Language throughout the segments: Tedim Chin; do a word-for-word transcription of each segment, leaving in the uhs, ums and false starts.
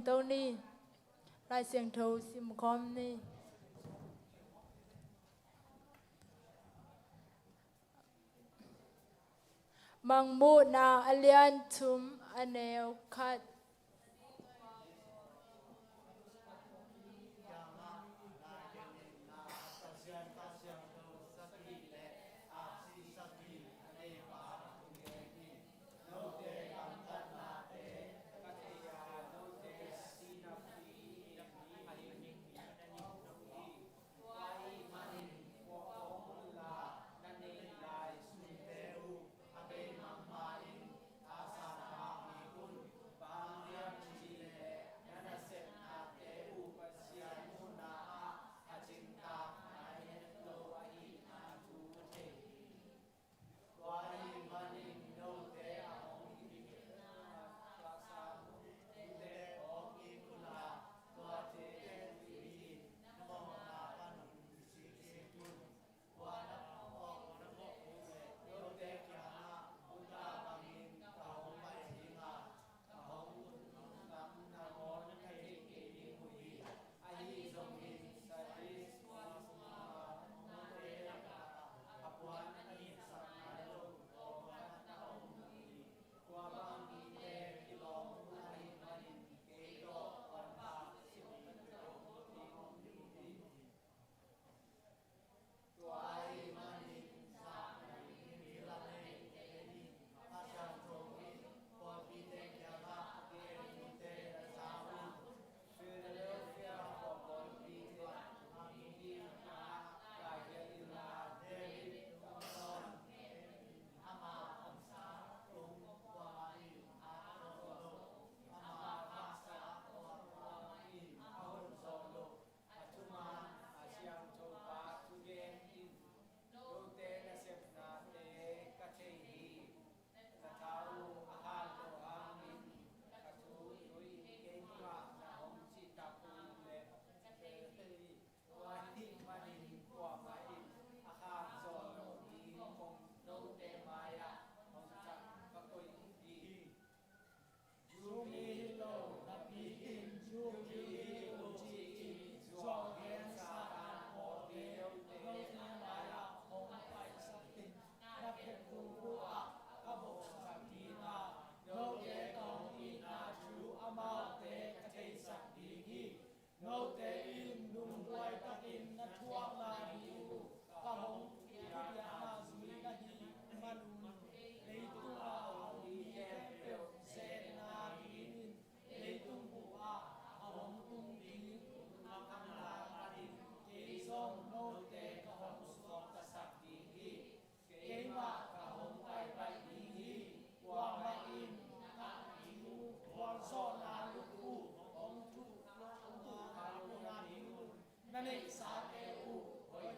To ni. Lai Siangtho sim khawm ni. Mangmuhna a lian thum, a neu khat. Note in lungduai takin na thuakna ding uh ka hong thupiakna zui na hih manun, leitung a om mi khempeuh zenna dingin leitung bup ah a hong tung ding uh na kamna manin kei zong note ka hong suaktasak ding hi. Keimah ka hong paipai ding hi. Kuamah in na kiu gualzawhna luk uh hong thuh, hong thuh kha lo nading un na neihsate uh hoi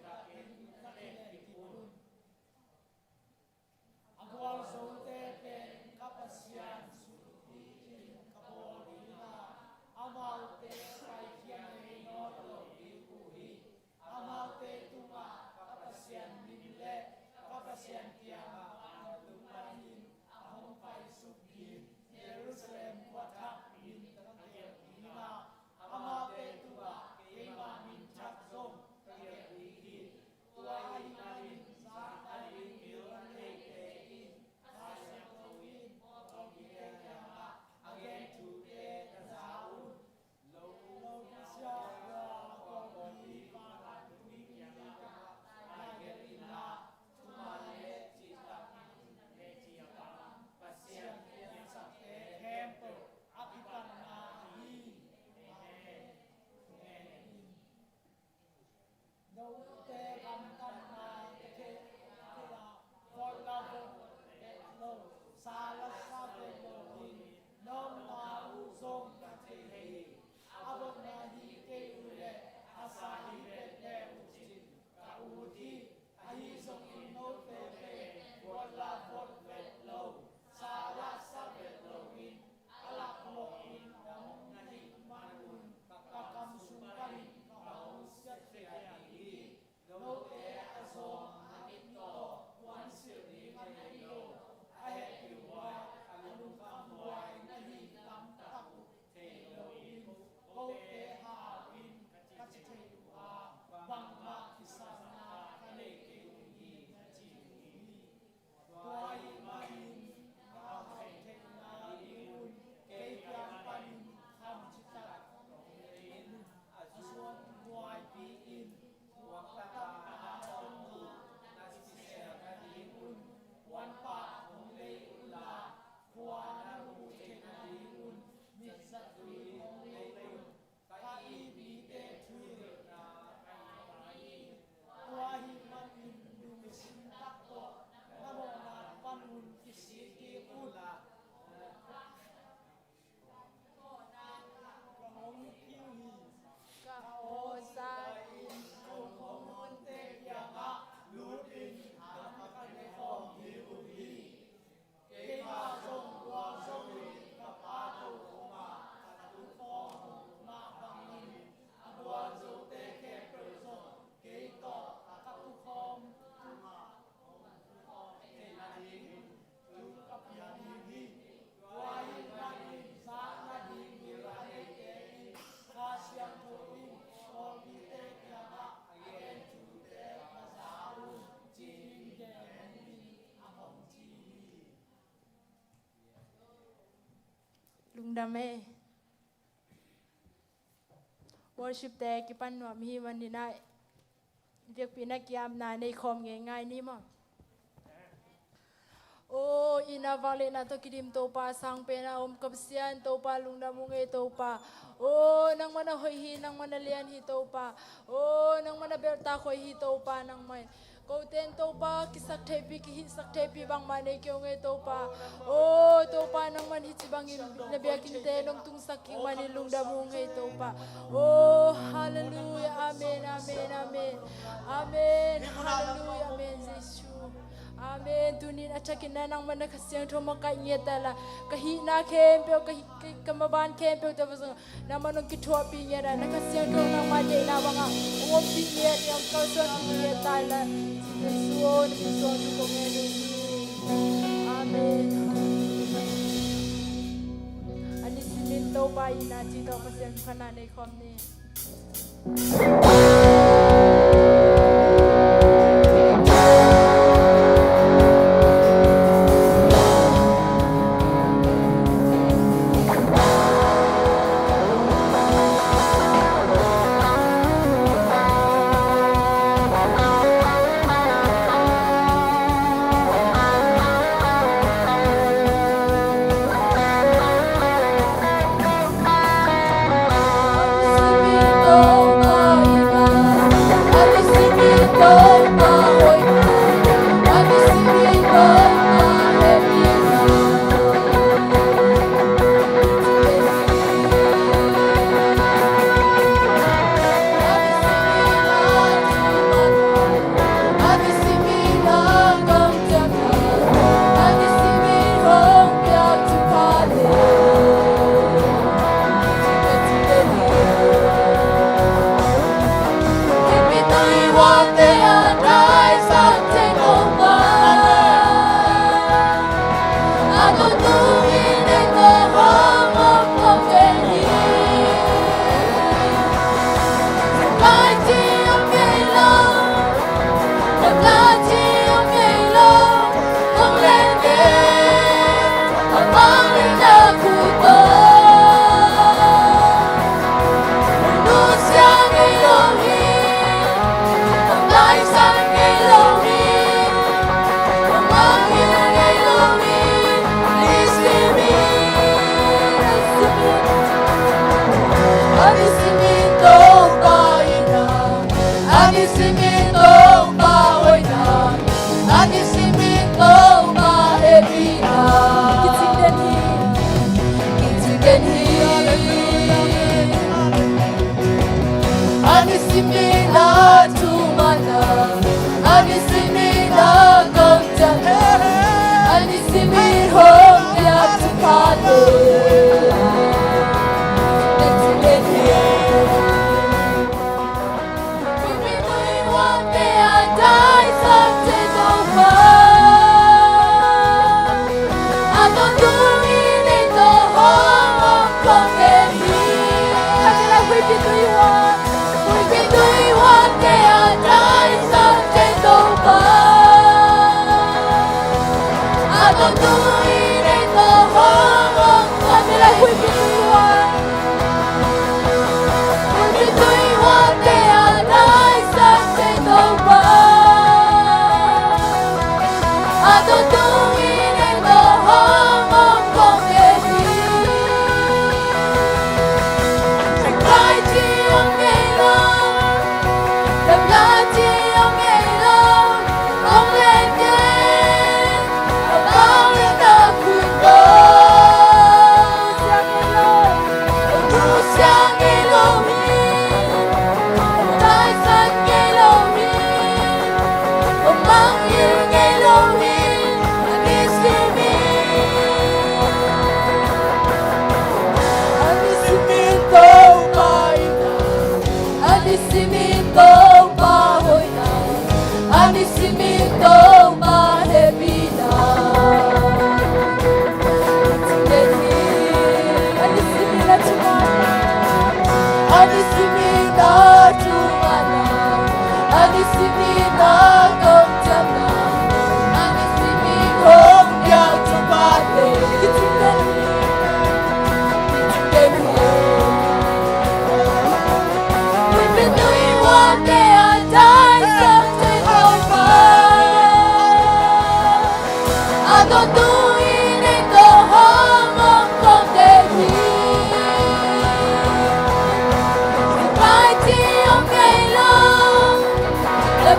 Amen. Worship te kipan nuam hi manin ah, biakpiakna kiamna nei khawm ngeingai ni maw. Aw, itna vangliatna tawh kidim Topa, sang pen a om ka Pasian Topa, lungdam ung ei Topa. Aw, nangmah na hoih hi, nangmah na lian hi Topa. Aw, nangmah na belhtak hoih hi Topa, nangmah in kote in Topa, kisaktheihpih, kihihsaktheihpih bangmah nei kei ung ei Topa. Aw Topa, nangmah in hici bangin na biakinnte nong tungsak kik manin lungdam ung ei Topa. Aw, halleluiah, amen, amen, amen. Amen, halleluiah, amen, Jesu. Amen. Tunin a thakin ah nangmah na Kha Siangtho makaih ngiat ta la, ka hihna khempeuh, ka hi-, ka, ka maban khempeuh te va zong nangmah nong kithuahpih ngiat a, na Kha Siangtho nangmah deihna bangah hong ompih ngiat, hong kalsuanpih ngiat ta la. Jesu aw, na min suang thu kong ngen uh hi. Amen. A nisimin Topa itna cih tawh Pasian phatna nei khawm ni.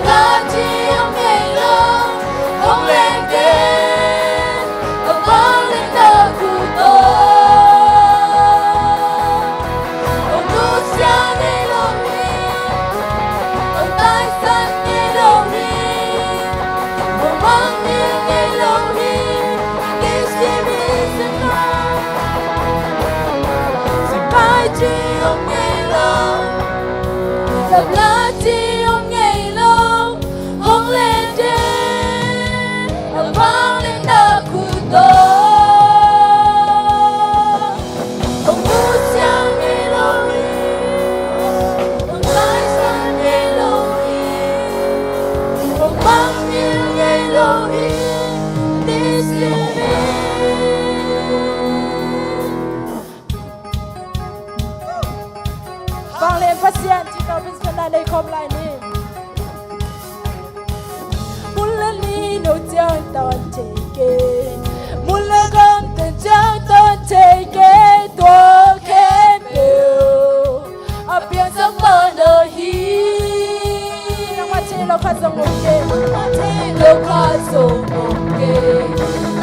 Lati om ngei lo, hong leng den, a vang leng na kut om. Hong nusia ngei lo hi, hong taisan ngei lo hi, hong mangngilh ngei lo hi. This is my, my dream om ngei lo. Lati om ngei lo, hong leng den, a vang leng na kut om. Hong nusia ngei lo hi, hong taisan ngei lo hi, hong mangngilh ngei lo hi. This is me. Vanglian Pasian, ci tawh Pasian na nei khawm lai ni. Mun le ni no ciang tan thei kei, mun le gam tan ciang tan thei kei, tua khempeuh a piangsak mah na hi. Nangmah thei lo khat zong om kei. Nangmah thei lo khat zong om kei.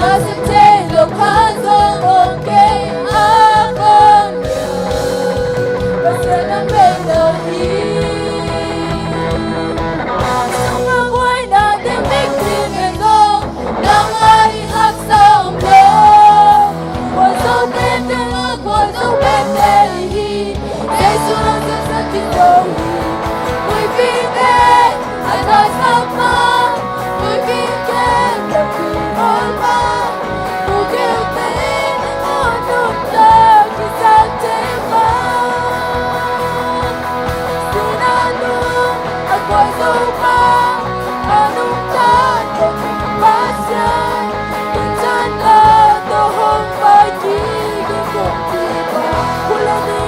Na sem thei lo khat zong om kei. A kon ya, Pasian na mei na hi. Sangah buaina ding ding ding en zong, nang a ding haksa om lo. Kua zo pen ding a kua zo pen te hi. Jesu nang siangsak ding zo hi. Muipi te a taisan ma, muipi te a taisan ma, muipi te a taisan ma. Sina nung a kua zo ma, a nungta tawh Pasian, nungta tawh hong pai kik in kumpipa. Bul le ni,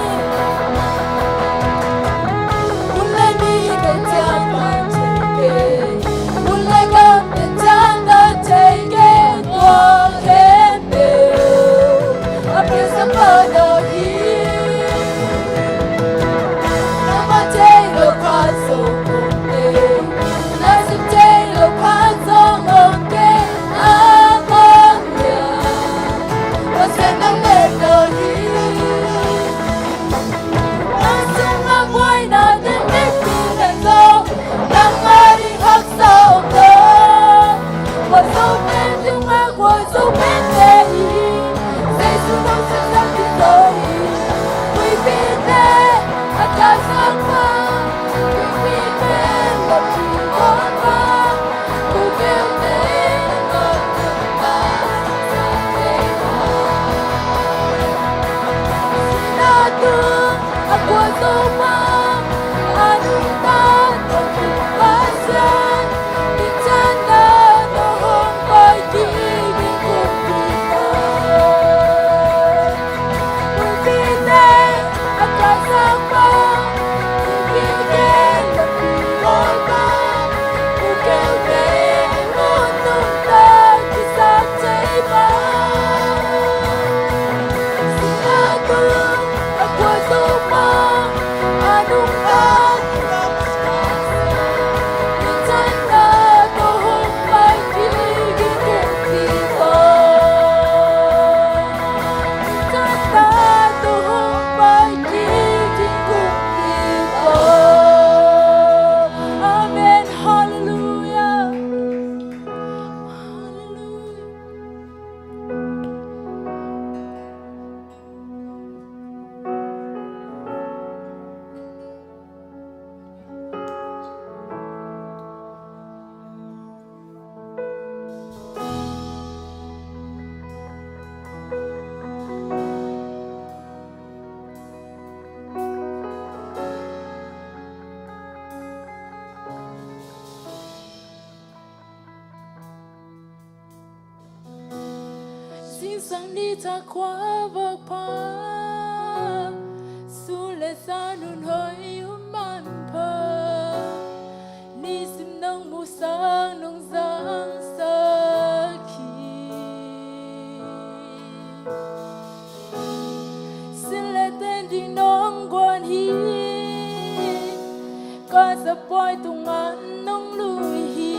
bul le ni te ciang na thei kei, bul le gam te ciang na thei kei, tua khempeuh a piangsak mah na hi. Nangmah thei lo khat zong om kei, na sem thei lo khat zong om kei. A kon ya, Pasian na mei na hi. Na sem na buaina ding ding ding en zong, nang a ding haksa om lo. Kua zo pen ding a kua zo pen te hi. Jesu nang siangsak ding zo hi. Muipi te a taisan ma, muipi te a taisan ma, muipi te a taisan ma. Sina nung a kua zo ma, a nungta tawh Pasian, nungta tawh hong pai kik in kumpipa. Muipi te a taisan ma, muipi te a taisan ma, muipi te a taisan ma. Sina nung a kua zo ma, a nungta tawh Pasian, nungta tawh hong pai kik in kumpipa. Nungta tawh hong pai kik in kumpipa. Amen. Halleluia. Halleluia. Zingsang ni tak khua vak pha, sun le zan hun hoih hun manpha, nisim nong musak nong zangsak hi. Sin le ten ding nong guan hi, ka za Pawi tungah nong lui hi.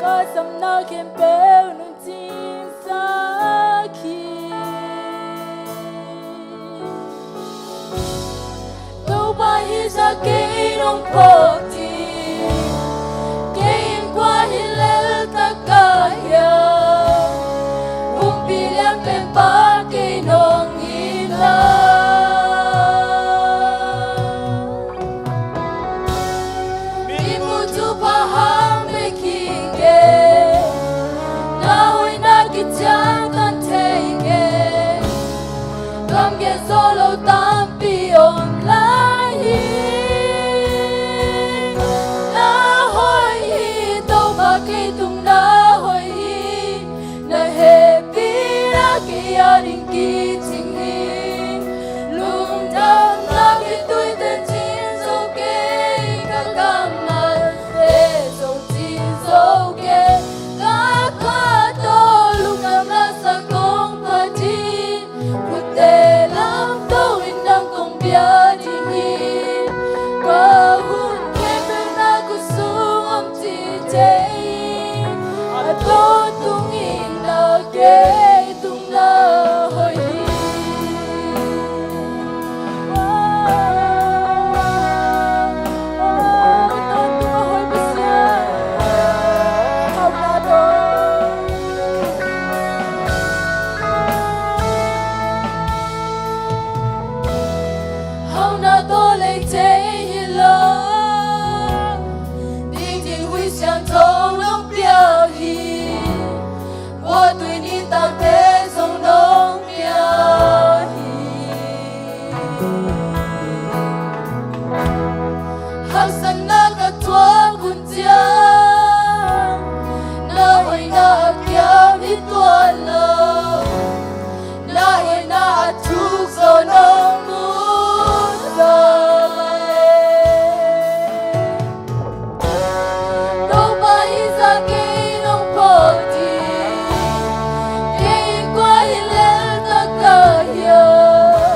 Ka samna khempeuh nong cingsak hi. Topa, hih zah kei nong phawk ding, kei in kua hi lel tak ka hiam? Pumpi lianpen pa kei nong hi na. Mimu thupha hang bek hi kei, na hoihna kiciangtan thei kei. Gamgi zo lo tampi om lai hi. Na hoih hi, Topa, kei tung na hoih hi. Na hehpihna kei ading kicing hi. Lungdamna kituite cing zo kei, ka kammalte zong cing zo kei. Ka kha tawh lungdamna sang kong phat hi. Khutte lamto in nang kong bia ding hi. Ka hun khempeuh na khut sung om cihte in, a tawntung in na kei tung na hoih hi. Tawntung a hoih Pasian, hauhna tawh. Hauhna tawh lei thei hi lo, ding ding Khrih Siangtho nong piak hi. Kua tui nitangte zong nong piak hi. Haksatna ka thuak hun ciang, na hoihna a kiam hi tuan lo. Na hoihna a thuk zaw nong mu zaw. Topa, hih zah kei nong phawk ding, kei in kua hi lel tak ka hiam?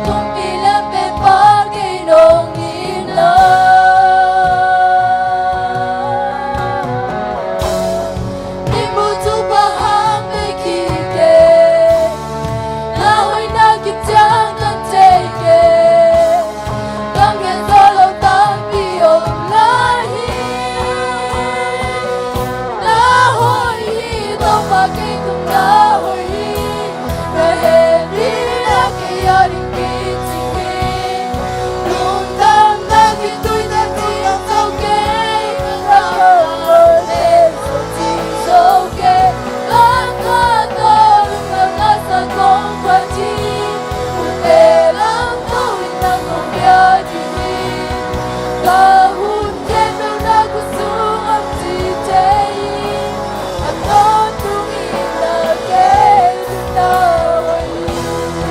Pumpi lianpen pa kei nong hi na. Mimu thupha hang bek hi kei, na hoihna kiciangtan thei kei. Gamgi zo lo tampi om lai hi. Na hoih hi, Topa, kei tung na hoih hi. Na hehpihna kei ading kicing hi. Lungdamna kituite cing zo kei, ka kammalte zong cing zo kei. Ka kha tawh lungdamna sang kong phat hi. Khutte lamto in nang kong bia ding hi. Ka hun khempeuh na khut sung om cihte in, a tawntung in na kei tung na hoih hi.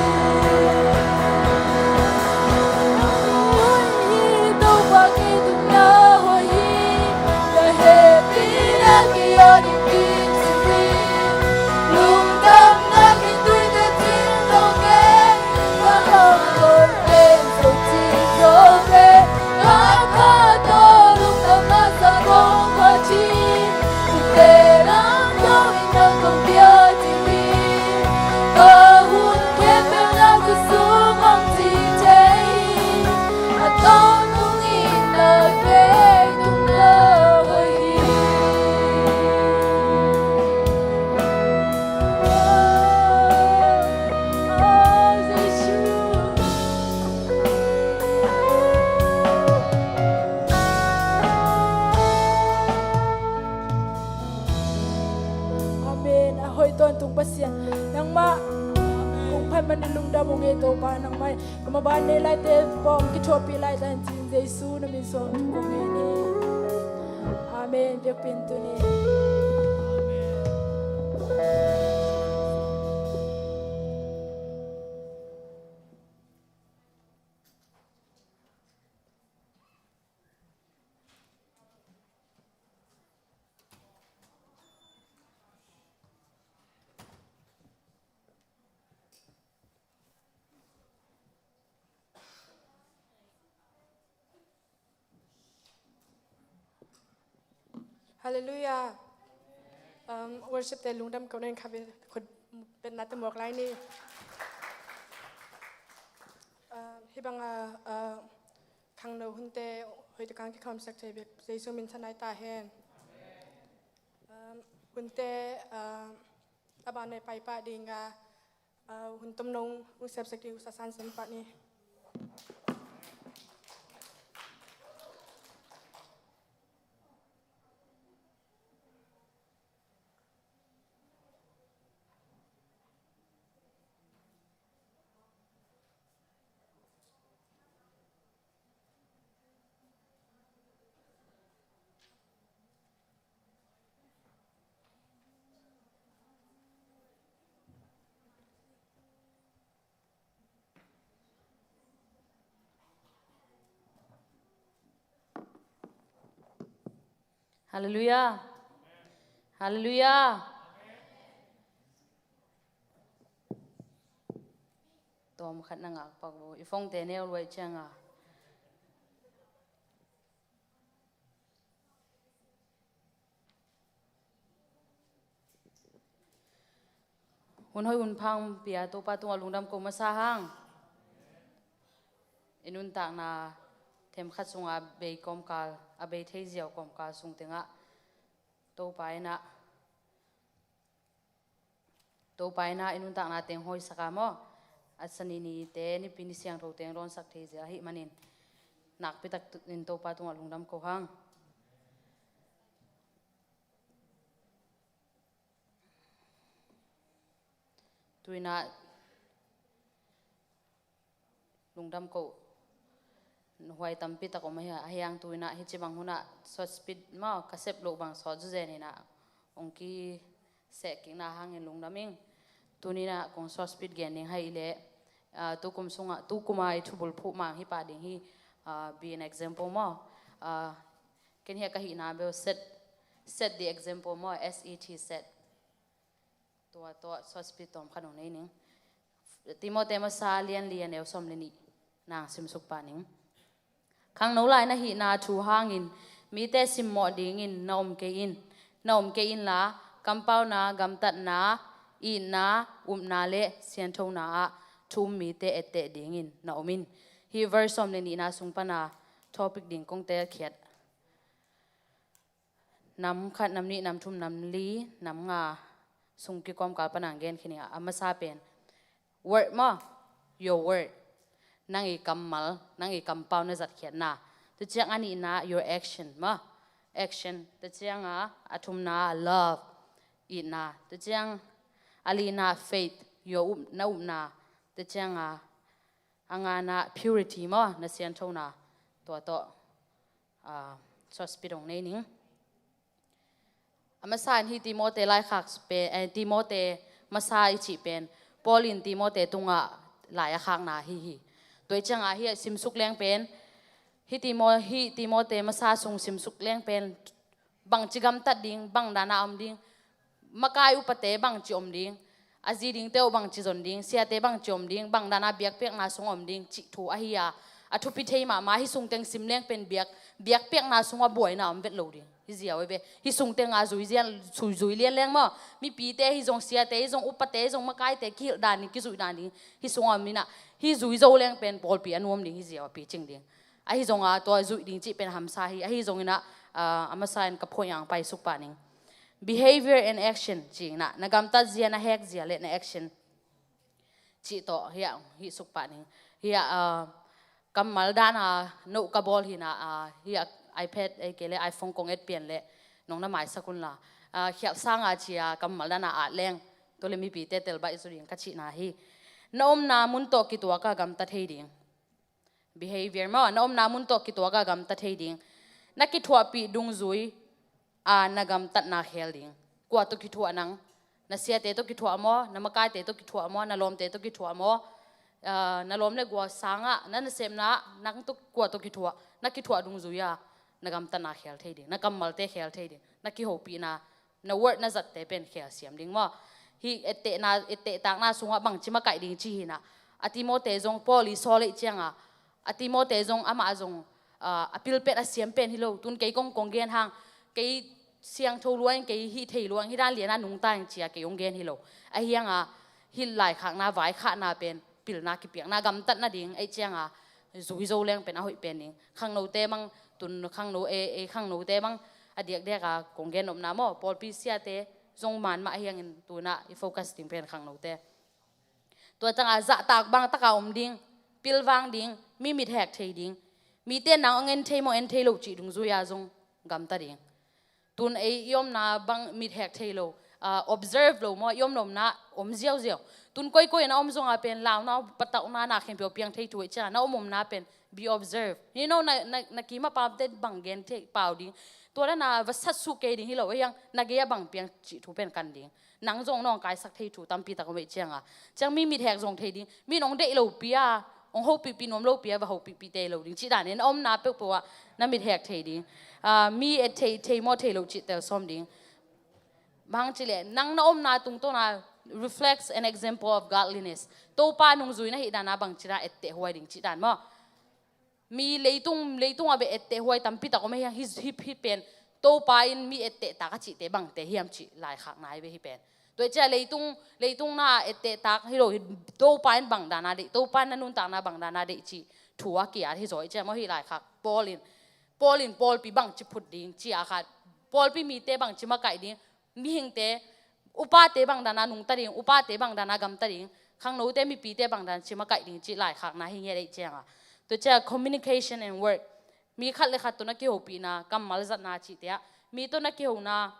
Hoih hi, Topa, kei tung na hoih hi. Na hehpihna kei ading kicing hi. Lungdamna kituite cing zo kei, ka kammalte zong cing zo kei. Ka kha tawh lungdamna sang kong phat hi. Khutte lamto in nang kong bia ding hi. Ka hun khempeuh na khut sung om cihte in, a tawntung in na kei tung na hoih hi. Oh, Jesuh. Amen. A hoih tawntung Pasian, nangmah kong phat manin lungdam ung ei Topa, nangmah in ka maban nei laite pawh kithuahpih laita hen ci-in Jesuh na min suang thu kong ngen hi. Amen. Biakpiin tuni. Halleluiah. Um, worship te lungdam ko ning kha ve, khut betna te muak lai ni. Uh, hih banga, uh, khangno hunte hoih takin kikhawmsak thei bek Jesu min thanai ta hen. Um, hunte, uh, a ban nei pai pah dinga, uh, hun tomno hong sepsak ding uh sa san sem pah ni. Halleluiah. Halleluiah. Tawm khat na ngak pak uh. I phone te neu luai cianga. Hun hoih hun pha hong pia Topa tungah lungdam ko masa hang. I nuntakna themkhat sunga bei kawmkal, a bei thei ziau kawmkal sung tengah Topa in ah, Topa in ah i nuntakna teng hoihsak a maw. A sanini te nipi ni siangtho teng dawnsak thei zia ahih manin nakpi takin Topa tungah lungdam ko hang. Tu-in ah lungdam ko. Huai tampi tak om ahi a, ahi hang tu-in ah hici bang hunah short speech maw, ka sep loh bang sawt zuzen in ah hong kiseh kikna hangin lungdam ing. Tuni-in ah kong short speech gen ding hi leh, ah, tukum sungah, tukuma i thubulphuh mang hi pah ding hi, ah, be an example maw. Ah, ken hiah ka hihna bel set, set the example maw, S E T, set. Tua tawh short speech tawm khat hong nei ning. Timote masa lian li a neu sawm le nih nang simsuk pah ning. Khangno lai na hihna thu hangin mite simmawh dingin na om kei in. Na om kei inla, kampauna, gamtatna, itna, upna le sianthona ah thu um mite etteh dingin na om in. Hih verse sawm le nihna sung pana topic ding kong telkhiat. Nam khat, nam nih, nam thum, nam li, nam nga sung kikawmkal pana gen khin ing a, a masa pen word maw, your word. Nang i kammal, nang i kampau na zatkhiatna. Tua ciang a nihna, your action maw, action. Tua ciang a, a thumna, love, itna. Tua ciang a lina, faith, your up, na upna. Tua ciang a, a ngana, purity maw, na sianthona. Tua tawh, ah, short speech hong nei ning. A masa in hih Timote laikhak pen, eh, Timote masa i cih pen Paul in Timote tungah lai a khakna ahi hi. Tua ciangah hih simsuk leng pen, hih Timo-, hih Timote masa sung simsuk leng pen bangci gamtat ding, bang dana om ding, makai upate bangci om ding, a zi dingte uh bangci zon ding, siate bangci om ding, bang dana biakpiakna sung om ding cih thu ahi a, a thupi thei mahmah. Hih sung teng sim leng pen biak, biakpiakna sungah buaina om vet lo ding. Hih ziau e ve. Hih sung tenga zui zian, zui, zui lian leng maw. Mipite hi zong, siate hi zong, upate hi zong, makaite kihilh dan ding, kizuih dan ding. Hih sungah om inah, hih zui zo leng pen pawlpi a nuam ding, hih ziau a picing ding. Ahi zonga tua zuih ding cih pen hamsa hi. Ahi zongin ah, ah, a masa in ka phoih ang paisuk pah ning. Behavior and action cih inah, na gamtat zia, na hek zia le na action cih tawh hiah hih suk pah ning. Hiah, ah, kammal dana no ka bawl hinah, ah, hiah iPad ei kei le iPhone kong et pian le nong na maisak unla. Ah, khialh sanga cia kammal dana at leng tua le mipite telbaih zu ding ka cihna hi. Na omna mun tawh kituaka gamta thei ding. Behavior maw, na omna mun tawh kituaka gamta thei ding. Na kithuahpih dungzui a na gamtatna khel ding. Kua tawh kithuah nang? Na siate tawh kithuah maw, na makaite tawh kithuah maw, na lawmte tawh kithuah maw? Ah, na lawm le gual sangah, na nasepna ah nang tawh kua tawh kithuah? Na kithuah dungzui a na gamtatna khel thei ding, na kammalte khel thei ding, na kihopihna, na word na zatte pen khel siam ding maw? Hih ettehna, ettehtakna sungah bangci makaih ding ci hinah. A Timote zong Paul i sawl eih cianga, a Timote zong amah zong, ah, a pilpet a siam pen hi lo. Tun kei kong, kong gen hang, kei siangtho lua in kei hih thei lua in hih dan liana nungta in ci-a kei hong gen hi lo. Ahi hanga hih laikhakna vaikhakna pen pilna kipiakna gamtat nading ahih cianga zui zo leng pen a hoih pen ding. Khangnote bang tun khangno e, e khangnote bang a diakdiaka kong gen nopna maw, pawlpi siate zong man mah ahi hangin tuna i focus ding pen khangnote. Tua cianga zahtak bang taka om ding, pilvang ding, mi mithek thei ding, mite nang hong en thei maw en thei lo cih dungzui-a zong gamta ding. Tun ei i omna bang mithek thei lo, ah, observe lo maw, i om lomna om ziauziau. Tun koikoi na om zonga pen launa, patauhna, na khempeuh piang thei thu ahih cianga na om omna pen be observed. You know, na, na, na kima pamte bang gen thei pau ding. Tua dana va satsuh kei ding hi lo, ahi hang na gei-a bang piang cih thu pen kan ding. Nang zong nawngkaisak thei thu tampi tak om ahih cianga. Ciang mi mithek zong thei ding. Mi nong deih lo pi-a, hong hopihpih nuam lo pi-a, va hopihpih thei lo ding. Cih danin a omna peuhpeuh ah na mithek thei ding. Ah, mi et thei, thei maw thei lo cih tel sawm ding. Bang cileh, nang na omna tungtawna reflects an example of godliness. Topa nungzui na hih dana bang cina etteh huai ding cih dan maw. Mi leitung, leitung a beh etteh huai tampi tak om ahi hang hih, hih, hih pen Topa in mi etteh tak a cihte bangte hiam cih laikhakna hi ve hih pen. Tua ahih ciang leitung, leitung na etteh tak hi lo hi, Topa in bang dana deih, Topa in na nuntakna bang dana deih cih thu a ki-at hi zaw ahih ciang maw hih laikhak Paul in, Paul in pawlpi bangci phut ding cih a khat, pawlpi mite bangci makaih ding, mihingte, upate bang dana nungta ding, upate bang dana gamta ding, khangnote mipite bang dana ci makaih ding cih laikhakna hi ngiat ahih cianga. Tua ciang communication and work. Mi khat le khat tawh na kihopihna, kammal zatna cihte ah. Mi tawh na kihona,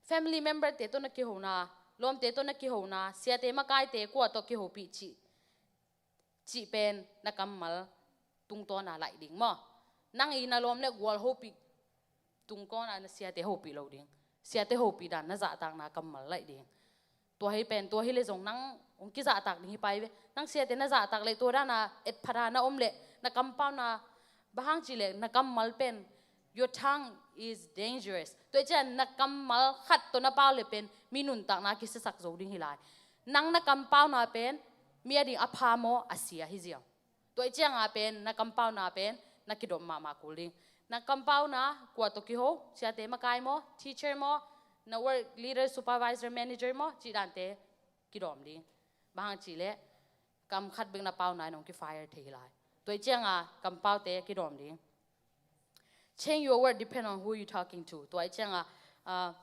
family member te tawh na kihona, lawmte tawh na kihona, siate makaite kua tawh kihopih cih, cih pen na kammal tungtawna laih ding maw. Nang i na lawm le gual hopih tungtawna na siate hopih lo ding. Siate hopih dan na zahtakna kammal laih ding. Tua hi pen, tua hi le zong nang hong kizahtak ding hi pai ve. Nang siate na zahtak le tua dana etphat a na om le na kampauna, bang hang cih le na kammal pen, your tongue is dangerous. Tua ahih ciang na kammal khat tawh na pau le pen mi nuntakna kisiasak zo ding hi lai. Nang na kampauna pen mi a ding a pha maw a sia hi ziau. Tua ahih cianga pen na kampauna pen na kidom mahmah kul ding. Na kampauna kua tawh kiho, siate makai maw, teacher maw, na work leader, supervisor, manager maw, cih dante kidom ding. Bang hang cih le kam khat bek na pauna in hong ki-fire thei hi lai. Tua ahih cianga kampaute kidom ding. Change your word depend on who you talking to. Tua ahih cianga, ah,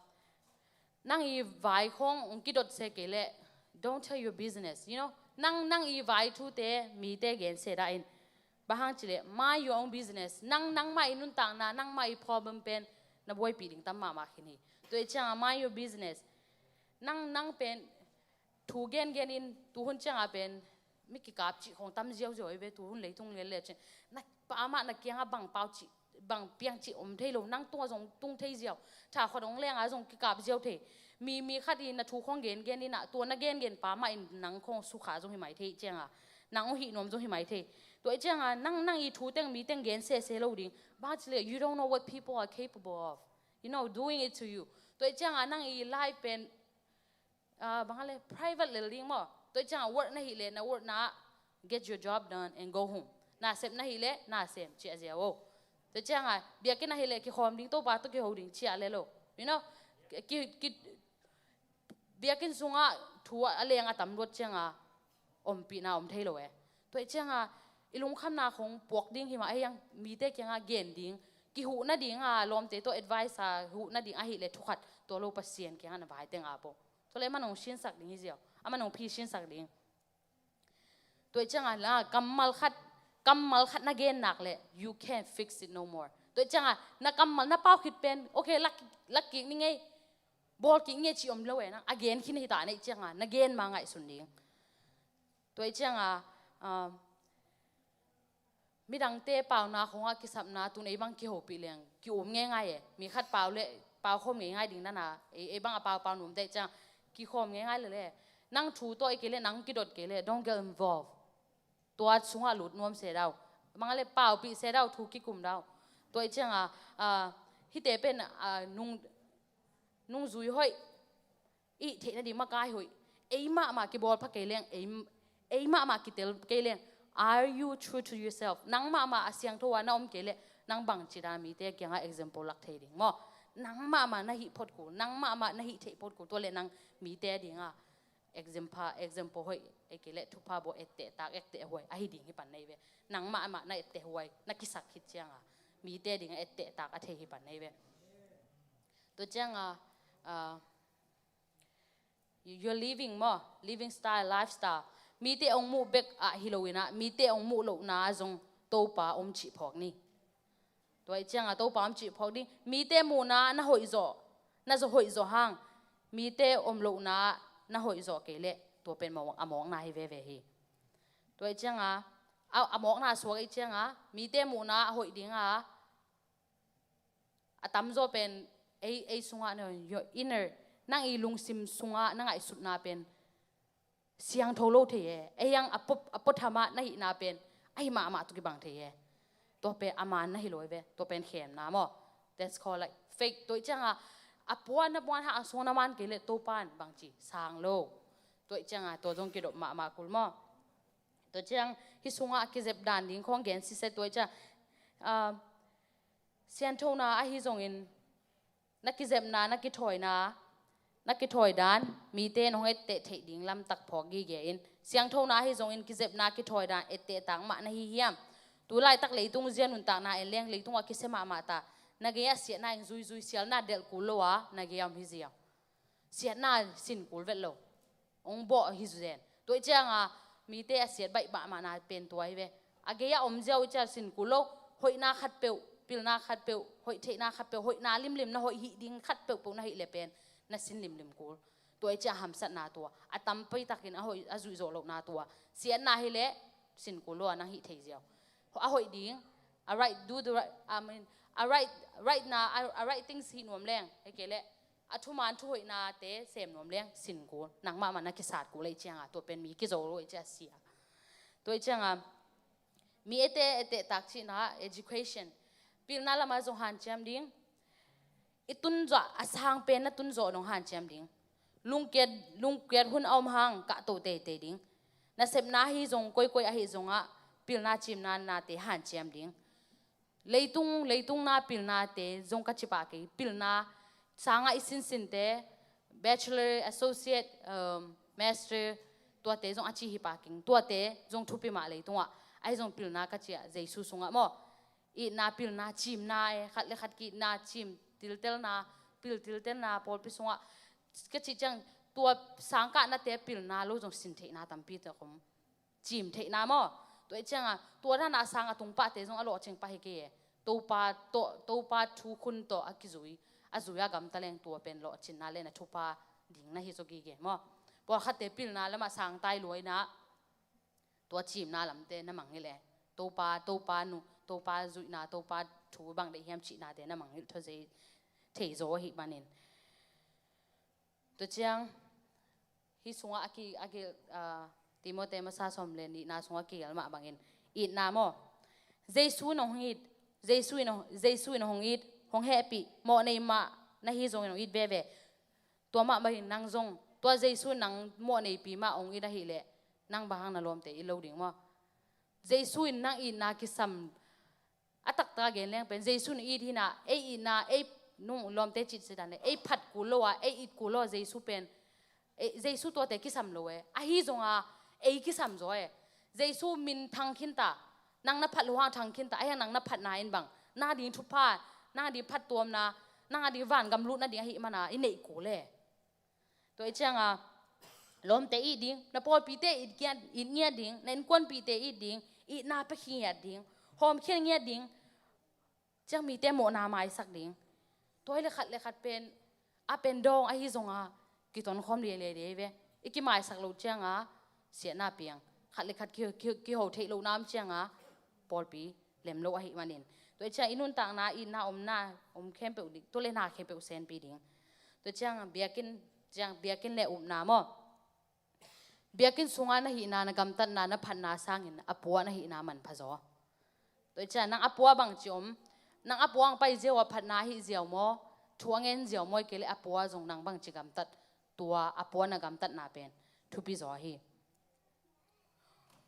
nang i vai khong hong kidot se kei le, don't tell your business. You know, nang, nang i vai thute mite gen se dah in. Bang hang cih le, mind your own business. Nang, nangmah i nuntakna, nangmah i problem pen na buaipih ding tam mahmah khin hi. Tua ahih cianga mind your business. Nang, nang pen thu gengen in, tuhun cianga pen mi kikap cih khong tam ziauziau hi ve, tuhun leitung lian le cin. Na pa amah na kianga bang pau cih, bang piang cih om thei lo, nang tungah zong tung thei ziau. Tha khuat hong lenga zong kikap ziau thei. Mi, mi khat i na thu khong gengen in ah, tua na gengen pa mah in nang khong sukha zong hi mai thei cianga, nang hong hih nuam zong hi mai thei. Tua ahih cianga nang, nang i thu teng mi teng gen sese lo ding. Bang cih le, you don't know what people are capable of. You know, doing it to you. Tua ahih cianga nang i life pen, ah, bang hang le, private lel ding maw. Tua ahih cianga work na hih le, na work na, get your job done and go home. Na sep na hih le, na sem, ciah ziau o. Tua ahih cianga biakinn na hih le, kikhawm ding, Topa tawh kiho ding, ciah le lo. You know, ki, ki, biakinn sungah thu a leng a tam luat cianga ompihna om thei lo e. Tua ahih cianga i lungkhamna khong puak ding hi mah, ahi hang mite kianga gen ding, kihuh nadinga lawmte tawh advice a huh nading ahih le thu khat, tua lo Pasian kianga na vai teng ap o. Tua le aman hong sinsak ding hi ziau. Aman hong phi sinsak ding. Tua ahih cianga la, kammal khat, kammal khat na gen nak le, you can't fix it no more. Tua ahih cianga na kammal na pau khit pen, okay, lak, lak kik ni ngei, bawl kik ni ngei cih om lo e, nang a gen khin hi ta na hih cianga, na gen ma ngaihsun ding. Tua ahih cianga, ah, midangte pauna khongah kisapna tun ei bang kihopih leng ki-um ngeingai e. Mi khat pau le, pau khawm ngeingai ding nana, ei, ei bang a paupau nuam te ciang kikhawm ngeingai lele. Nang thu tawh i kei le, nang kidot kei le, don't get involved. Tua sungah lut nuam se dau. Bang a le paupih se dau, thu kikum dau. Tua ahih cianga, ah, hihte pen, ah, nung, nungzui hoih, i theih nading makai hoih, ei mahmah kibawl pha kei leng, ei, ei mahmah kitel kei leng, are you true to yourself? Nang mahmah a siangtho a na om kei leh, nang bangci dan mite kiangah example lak thei ding maw? Nang mahmah na hih phot kul, nang mahmah na hih theih phot kul, tua leh nang mite dinga example, example hoih, ei kei leh thupha bawl, etteh tak, etteh huai ahi ding hi pan na hi ve. Nang mahmah na etteh huai na kisak khit cianga mite dinga etteh tak a thei hi pan na hi ve. Tua cianga, ah, your living maw, living style, lifestyle, mite hong muh bek ah hi loinah, mite hong muh lohna zong Topa om cih phawk ni. Tua ih cianga Topa om cih phawk ding. Mite muhna na hoih zawh, na zawh hoih zawh hang, mite om lohna na hoih zawh kei leh tua pen mawk, a mawkna hi veve hi. Tua ih cianga a, a mawkna suak ih cianga mite muhna a hoih dinga, a tamzaw pen ei, ei sungah na, your inner, nang i lungsim sungah na ngaihsutna pen siangtho lo thei e. Ei ang a pop, a pothamah na hihna pen ahi mahmah tuk i bang thei e. Tua pen a man na hi lo e ve. Tua pen khemna maw. That's called like faith. Tua ih cianga a puan na puan hang a sung na man kei leh Topan bangci sang lo. Tua ih cianga tua zong kidop mahmah kul maw. Tua ciang hih sungah a kizep dan ding khawng gen sise. Tua ih ciang, ah, sianthona ahi zongin na kizepna, na kithawina, na kithawi dan mite in hong etteh theih ding lamtak phawk gige in. Sianthona ahi zongin kizepna, kithawi dan, etteh tak mah na hi hiam? Tu laitak leitung zia nuntakna en leng leitungah kisia mahmah ta. Na gei-ah siatna in zuizui, siatna delh kul lo a na gei-ah om hi ziau. Siatna sin kul vet lo. Hong bawh hi zen. Tua ih cianga mite a siat baih mahmahna pen tua hi ve. A gei-ah om ziau ih ciang sin kul lo. Hoihna khatpeuh, pilna khatpeuh, hoih theihna khatpeuh, hoihna limlim na hoih hih ding khatpeuhpeuh na hih leh pen na sin limlim kul. Tua ih ciang hamsatna tua, a tampi takin a hoih, a zuih zawh lohna tua. Siatna hi leh sin kul lo a nang hih thei ziau. A hoih ding, a right, do the right, I mean, a right, right na, a, a right things hih nuam leng, ei kei leh a thuman thuhoihnate sem nuam leng sin kul, nang mahmah na kisat kul leh ih cianga tua pen mi kizo lo ih cia sia. Tua ih cianga mi etteh, etteh tak cihna, education, pilna lamah zong hanciam ding. I tunzawh a sang pen na tunzawh dong hanciam ding. Lungkiat, lungkiat hun a om hang kahto teitei ding. Nasepna ahi zong, koikoi ahi zongah pilna cimna nate hanciam ding. Leitung, leitung na pilnate zong ka cipah kei. Pilna sangah i sinsinte, bachelor, associate, um, master, tuate zong a ci hi pah keng. Tuate zong thupi mah leitungah. Ahi zong pilna ka ciah Jesu sungah maw. Itna, pilna, cimna e, khat le khat ki-itna, cim, tiltelna, pil tiltelna, pawlpi sungah ka cih ciang tua sangkahnate pilna lo zong sin theihna tampi tak om. Cim theihna maw? Tua ih cianga tua dana a sang a tung pahte zong a lawhcing pah hi kei e. Topa tawh, Topa thu khun tawh a kizui, a zui a gamta leng tua pen lawhcinna le na thupha ding na hi zaw gige maw? Pawlkhatte pilna lamah sangtai luaina, tua cimna lamte na mangngilh e. Topa, Topa nu, Topa zuihna, Topa thu bang deih hiam cihnate na mangngilh thuzei thei zaw ahih manin. Tua ciang hih sungah a ki, a ki, ah, Timothy masa sawm le nihna sungah a kigelh mah bangin itna maw? Jesu in hong it, Jesu in hong, Jesu in hong it, hong hehpih, mawhnei mah na hi zongin hong it veve. Tua mah bangin nang zong tua Jesu in nang mawhneipi mah hong it ahih leh nang bang hang na lawmte it lo ding maw? Jesu in nang itna kisam a taktak a gen leng pen Jesu in it hi na, ei itna, ei nung lawmte cih cidan le ei phat kul lo a, ei it kul lo a Jesu pen, ei, Jesu tuate kisam lo e. Ahi zonga ei kisam zaw e. Jesu min thang khinta, nang na phat lo hang thang khinta, ahi hang nang na phatna in bang, nang a ding thupha, nang a ding phattuamna, nang a ding vangam lutna ding ahih mana i neih kul e. Tua ih cianga lawmte it ding, na pawlpite it ngiat, it ngiat ding, na innkuanpihte it ding, itna pia ngiat ding, hawmkhia ngiat ding. Ciang mite mawhna maisak ding. Tua hi le khat le khat pen a pen dawng ahi zonga kitonkhawm liailiai dei ve. I kimaisak loh cianga siatna piang, khat le khat ki, ki, kiho theih lohna om cianga pawlpi lem lo ahih manin. Tua ih ciang i nuntakna, itna, omna, om khempeuh ding, tua le na khempeuh senpi ding. Tua ciang biakinn, ciang biakinn le upna maw? Biakinn sunga na hihna, na gamtatna, na phatna sangin a pua na hihna manpha zaw. Tua ih ciang nang a pua bangci om, nang a pua ang pai ziau a phatna hih ziau maw, thu a ngen ziau maw, i kei le a pua zong nang bangci gamtat, tua a pua na gamtatna pen thupi zaw hi.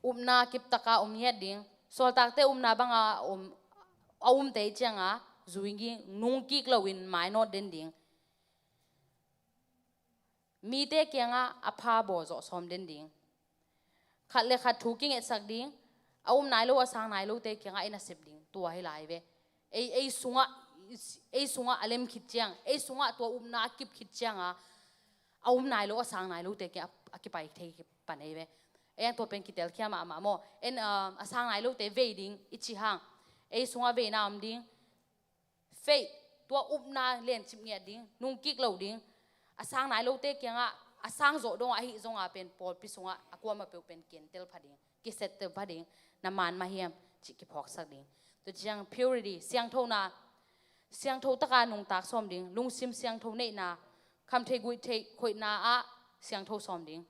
Upna kiptaka om ngiat ding, sawltakte upna banga om, a umte ih cianga zui ding, nungkik loin mainawt den ding. Mite kiangah a pha bawlzawh sawm den ding. Khat le khat thu kingetsak ding. A um nai lo, a sang nai lote kiangah i nasep ding. Tua hi lai ve. Ei, ei sungah, ei sungah a lem khit ciang, ei sungah tua upna a kip khit cianga a um nai lo, a sang nai lote kiang a, a kipai thei pan ei ve. Ei ang tua pen kitelkhia mahmah maw. En, ah, a sang nai lote vei ding i cih hang, ei sungah veina om ding. Faith, tua upna lencip ngiat ding, nungkik lo ding. A sang nai lote kiangah, a sang zawh dongah ahi zonga pen pawlpi sungah a kuamah peuh pen kientel pha ding, kisettel pha ding. Na man mah hiam cih kiphawksak ding. Tua ciang purity, siangthona, siangtho taka nungtak sawm ding. Lungsim siangtho neihna, khamtheih guihtheih khoihna ah siangtho sawm ding.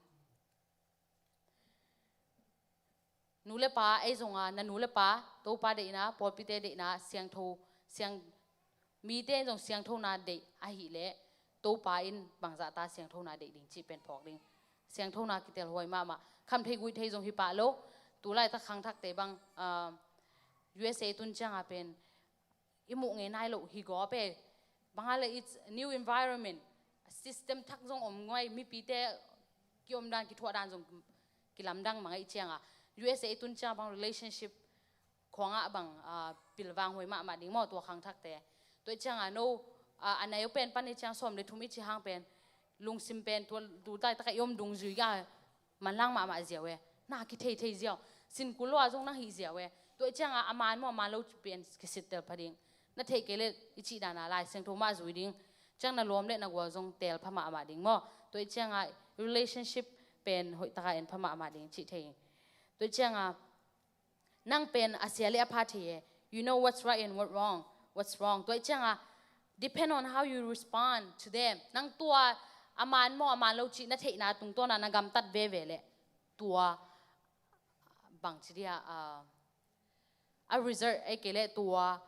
Nu le pa, ei zonga na nu le pa, Topa deihna, pawlpite deihna, siangtho, siang, mite in zong siangthona deih ahileh Topa in bangzahta siangthona deih ding cih pen phawk ding. Siangthona kitel huai mahmah. Khamtheih guihtheih zong hi pah lo. Tulaitak khangthakte bang, ah, U S A tun cianga pen i muh ngei nai loh hi gawp e. Bang hang le, it's a new environment. System thak zong om ngei, mipite kiomdan, kithuahdan zong kilamdang mah ngei cianga, U S A tun cianga bang relationship khawngah bang, ah, pilvang huai mahmah ding maw, tua khangthakte. Tua cianga no, ah, a nai uh pen pan i ciang sawm le thum i cih hang pen lungsim pen tua, tu tai taka i om dungzui a manlang mahmah ziau e. Na kithei thei ziau. Sinkul lo a zong nang hih ziau e. Tua i cianga a man maw, a man lo pen kisittel pha ding. Na theih kei le i cih dana Lai Siangtho mah zui ding. Ciang na lawm le na gual zong tel pha mahmah ding maw. Tua i cianga relationship pen hoihtaka en pha mahmah ding cih thei. Tua i cianga nang pen a sia le a pha thei e. You know what's right and what wrong, what's wrong. Tua i cianga, depend on how you respond to them. Nang tua a man maw, a man lo cih na theihna tungtawna na gamtat veve le tua bangci dia, ah, a result ei kei le tua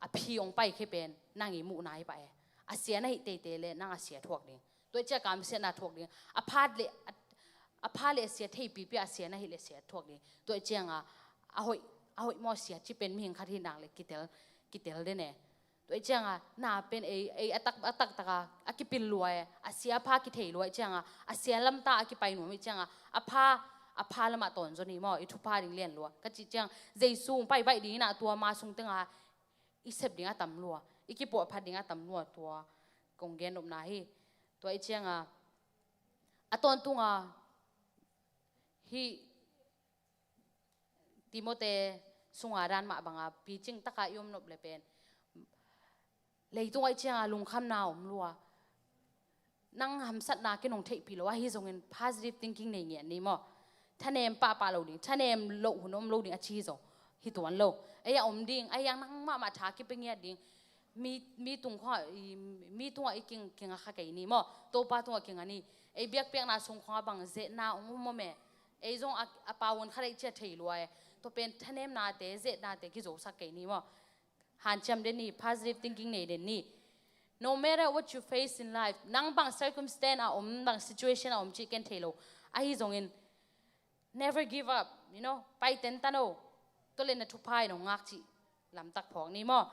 a phi ong pai khe pen nang i muhna hi pah e. A sia na hih teitei le nang a sia thuak ding. Tua i cianga kamsiatna thuak ding. A phat le a, a pha le a sia theipipi a sia na hih le sia thuak ding. Tua i cianga a hoih, a hoih maw sia ci pen mihing khat hi nak le kitel, kitel den e. Tua i cianga na pen ei, ei a tak, a taktaka a kipil lua e. A sia a pha kithei lua i cianga, a sia lamta a kipai nuam i cianga, a pha, a pha lamah tawnzaw ni maw, i thupha ding lian lua. Ka cih ciang Jesu ong pai baih ding ina tua ma sung tenga i sep ding a tam lua, i kipuahphat ding a tam lua, tua kong gen nopna hi. Tua i cianga a tawntunga hih Timote sunga dan mah banga picing taka i om nop le pen leitungah i cianga lungkhamna om lua. Nang hamsatna ken ong theihpih lo, ahi zongin positive thinking nei ngiat ni maw. Thanem pahpah lo ding, thanem loh hun om lo ding a ci hi zong hi tuan lo. Ei a om ding, ahi ang nang mahmah tha kipia ngiat ding. Mi, mi tung khua, i, mi tungah i king, kinga kha kei ni maw. Topa tungah kinga ni. Ei biakpiakna sung khua bang zetna ong om om e. Ei zong a, a pau un kha dei cia thei lua e. Tua pen thanemnate, zetnate kizosak kei ni maw. Hanciam den ni, positive thinking nei den ni. No matter what you face in life, nang bang circumstance a om, bang situation a om cih ken thei lo. Ahi zongin, never give up, you know, pai tentan o. Tua le na thupha in ong ngak cih lamtak phawk ni maw.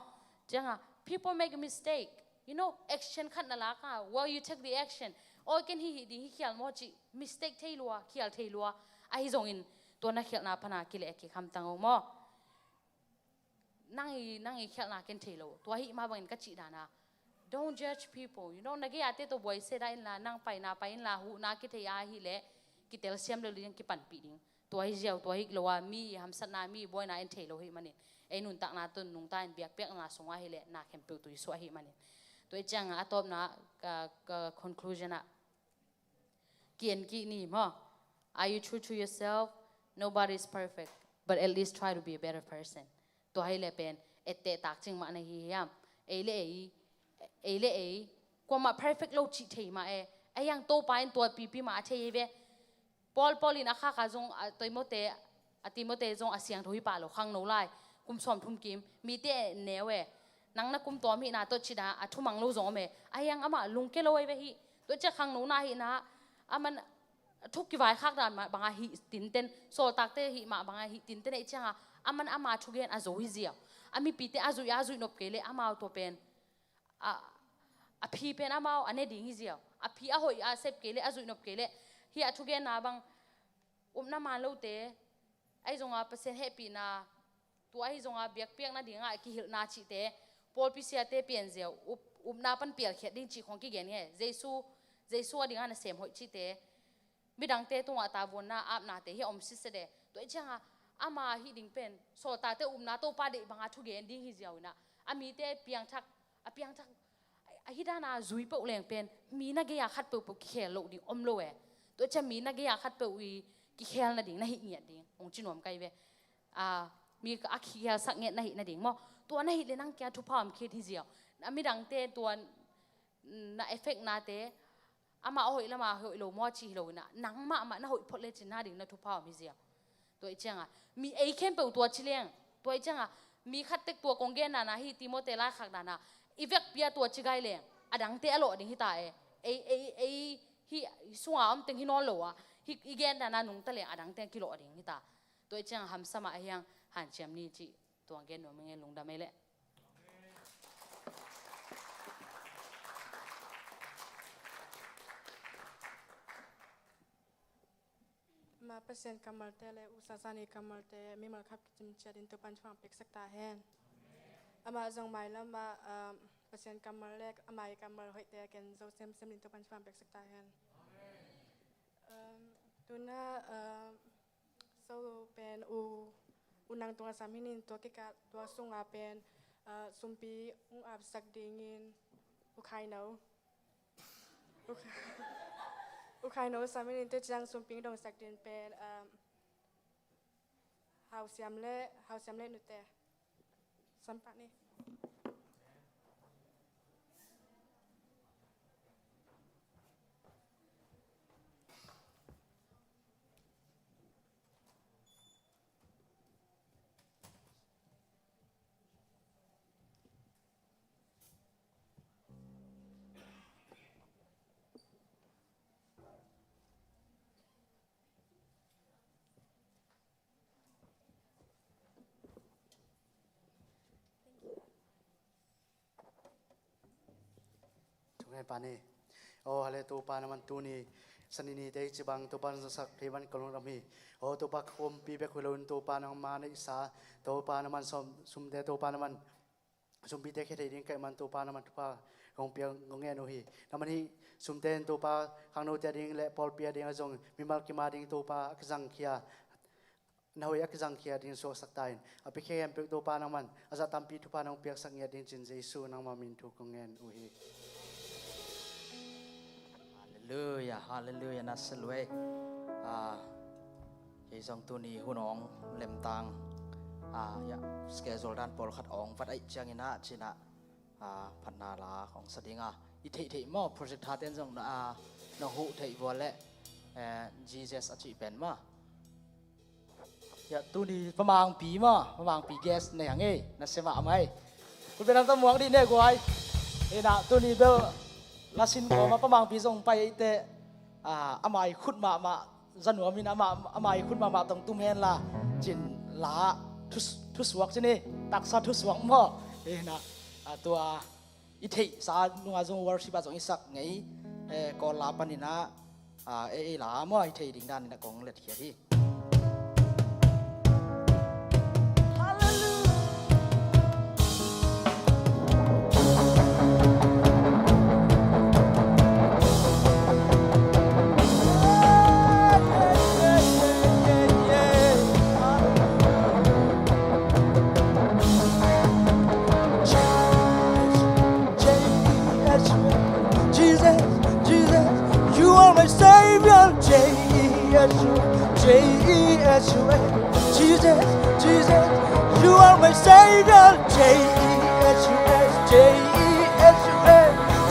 Cianga, people make a mistake. You know, action khat na laka, well, you take the action. Oi, ken hih, hih ding hi khial maw cih, mistake thei lua, khial thei lua. Ahi zongin, tua na khialhna pana kileh kikhamtang o maw. Nang i, nang i khialhna ken thei lo. Tua hih mah bangin ka cih dana, don't judge people. You know, na gei-ate tawh buai seta inla, nang paina pai inla, huhna kithei ahileh kitel siam lel ding, kipanpih ding. Tua hi ziau, tua hi lo a, mi i hamsatna, mi i buaina en thei lo hih manin, ei nuntakna tun nungta in biakpiakna sungah hileh na khempeuh tuisuah hih manin. Tua i cianga a tawpna ka, ka conclusion ah ki-en kik ni maw. Are you true to yourself? Nobody is perfect, but at least try to be a better person. Tua hi le pen etteh takcing mah na hi hiam? Ei le ei, ei le ei, kuamah perfect lo cih thei mah e. Ei ang Topa in tua pipi mah a thei hi ve. Paul, Paul in a khakha zong a Timote, a Timote zong a siangtho hi pah lo, khangno lai, kum sawmthum kim, mite neu e. Nang na kum tawm hihna tawh cina a thumang lo zong om e. Ahi ang amah lungke lo ei ve hi. Tua cia khangnona hihna, aman thuk kivaikhak dan mah banga hih tinten, sawltakte hih mah banga hih tinten ei cianga, Aman ama thugen a zo hi ziau. A mipite a zuih a zuih nop kei leh amau tua pen a, a phi pen amau a ne ding hi ziau. A phi a hoih a sep kei leh a zuih nop kei leh hih a thugenna bang upna man lote, ahi zonga Pasian hehpihna, tua ahi zonga biakpiakna dinga a kihilhna cihte, pawlpi siate pian ziau, up, upna pan pialkhiat ding cih khong kigen nge. Jesu, Jesu a dinga nasem hoih cihte, midangte tungah tavuanna apnate hi a om sisede. Tua i cianga ama hih ding pen sawltate upna Topa deih banga thugen ding hi ziau inah, a mite piangthak, a piangthak, a hih dana zui peuh leng pen mi na gei-a khat peuhpeuh kikhel loh ding om lo e. Tua i ciang mi na gei-a khat peuh i kikhel nading na hih ngiat ding hong ci nuam kai ve. A, mi a kikhelsak ngiat na hih nading maw? Tua na hih le nang kia thupha om khit hi ziau. A midangte tua na effect nate, ama a hoih lama hoih lo maw ci hi lo inah, nang mahmah na hoih phot lecin na ding na thupha om hi ziau. Tua i cianga mi ei khempeuh tua ci leng, tua i cianga mi khat tek tua kong gen dana hi, Timote laikhak dana i vekpi a tua ci gai leng a dangte a lawh ding hi ta e. Ei, ei, ei, hih sunga om teng hi nawn lo a, hih i gen dana nungta leng a dangte kilawh ding hi ta. Tua i cianga hamsa mah a hiang hanciam ni cih tuang gen nuam ing e, lungdam ei leh. Ma Pasian kammalte le U Sasani kammalte mimal khap kicim ciat in Topan thupha piaksak ta hen. Ama zong mailam ah, um, Pasian kammal le ama i kammal hoihte a ken zo semsem in Topan thupha piaksak ta hen. Um, tuna, um, so pen u, u nang tunga sam hinin tua kikal, tua sunga pen, uh, sumpi ung apsak dingin u Khaino. U Kha-, u Khaino sam hinin tua ciang sumpi ung dongsak ding pen, um, Hausiam le, Hausiam le nute. Sampah ni. Thungen pa ni. Aw, hale Topa na man tuni sanini te i cibang Topa na zongsak thei man ka lungdam hi. Aw, Topa ka kumpi bek hui lo in Topa nangma na i sa. Topa na man sawm, sumte Topa na man sumpite khia thei ding kaih man Topa na man thupha kong pia kong ngen uh hi. Na man hih sumte in Topa khangnote a ding le pawlpi a ding a zong mimal kim a ding Topa a kizangkhia, na hoih a kizangkhia ding suaksak ta in a piakhia khempeuh Topa nang man a zah tampi thupha nang piaksak ngiat ding cin Jesu nangma min thu kong ngen uh hi. Halleluia, halleluia, na sa luai. Ah, kei zong tuni hun awng lemtang, ah, ya, schedule dan pawlkhat awng vat aih ciangin ah, cinah, ah, phatna la kong sa ding a. I theihtheih maw, project thaten zong na, ah, na huh theih vua leh, eh, Jesus a cih pen maw. Ya, tuni pamangpi maw, pamangpi guest nei hang ei, na sia mahmah ei. Khutbetnam tawh muak dih ne guai. Ei na, tuni bel lasin kawma pamangpi zong pai ei teh, ah, amai khut mahmah, zanuam in ama, amai khut mahmah tong tum hen la, cin la, thus-, thusuak cin ei, taksa thusuak maw. Ei na, ah, tua, i theihsa nunga zong worship ah zong i sak ngei, eh, Kawl la panin ah, ah, ei, ei la maw i theih ding danin ah kong letkhiat hi. Jesus, Jesus, you are my savior. J E S U A, J E S U A. Jesus, Jesus, you are my savior. J E S U A, J E S U A.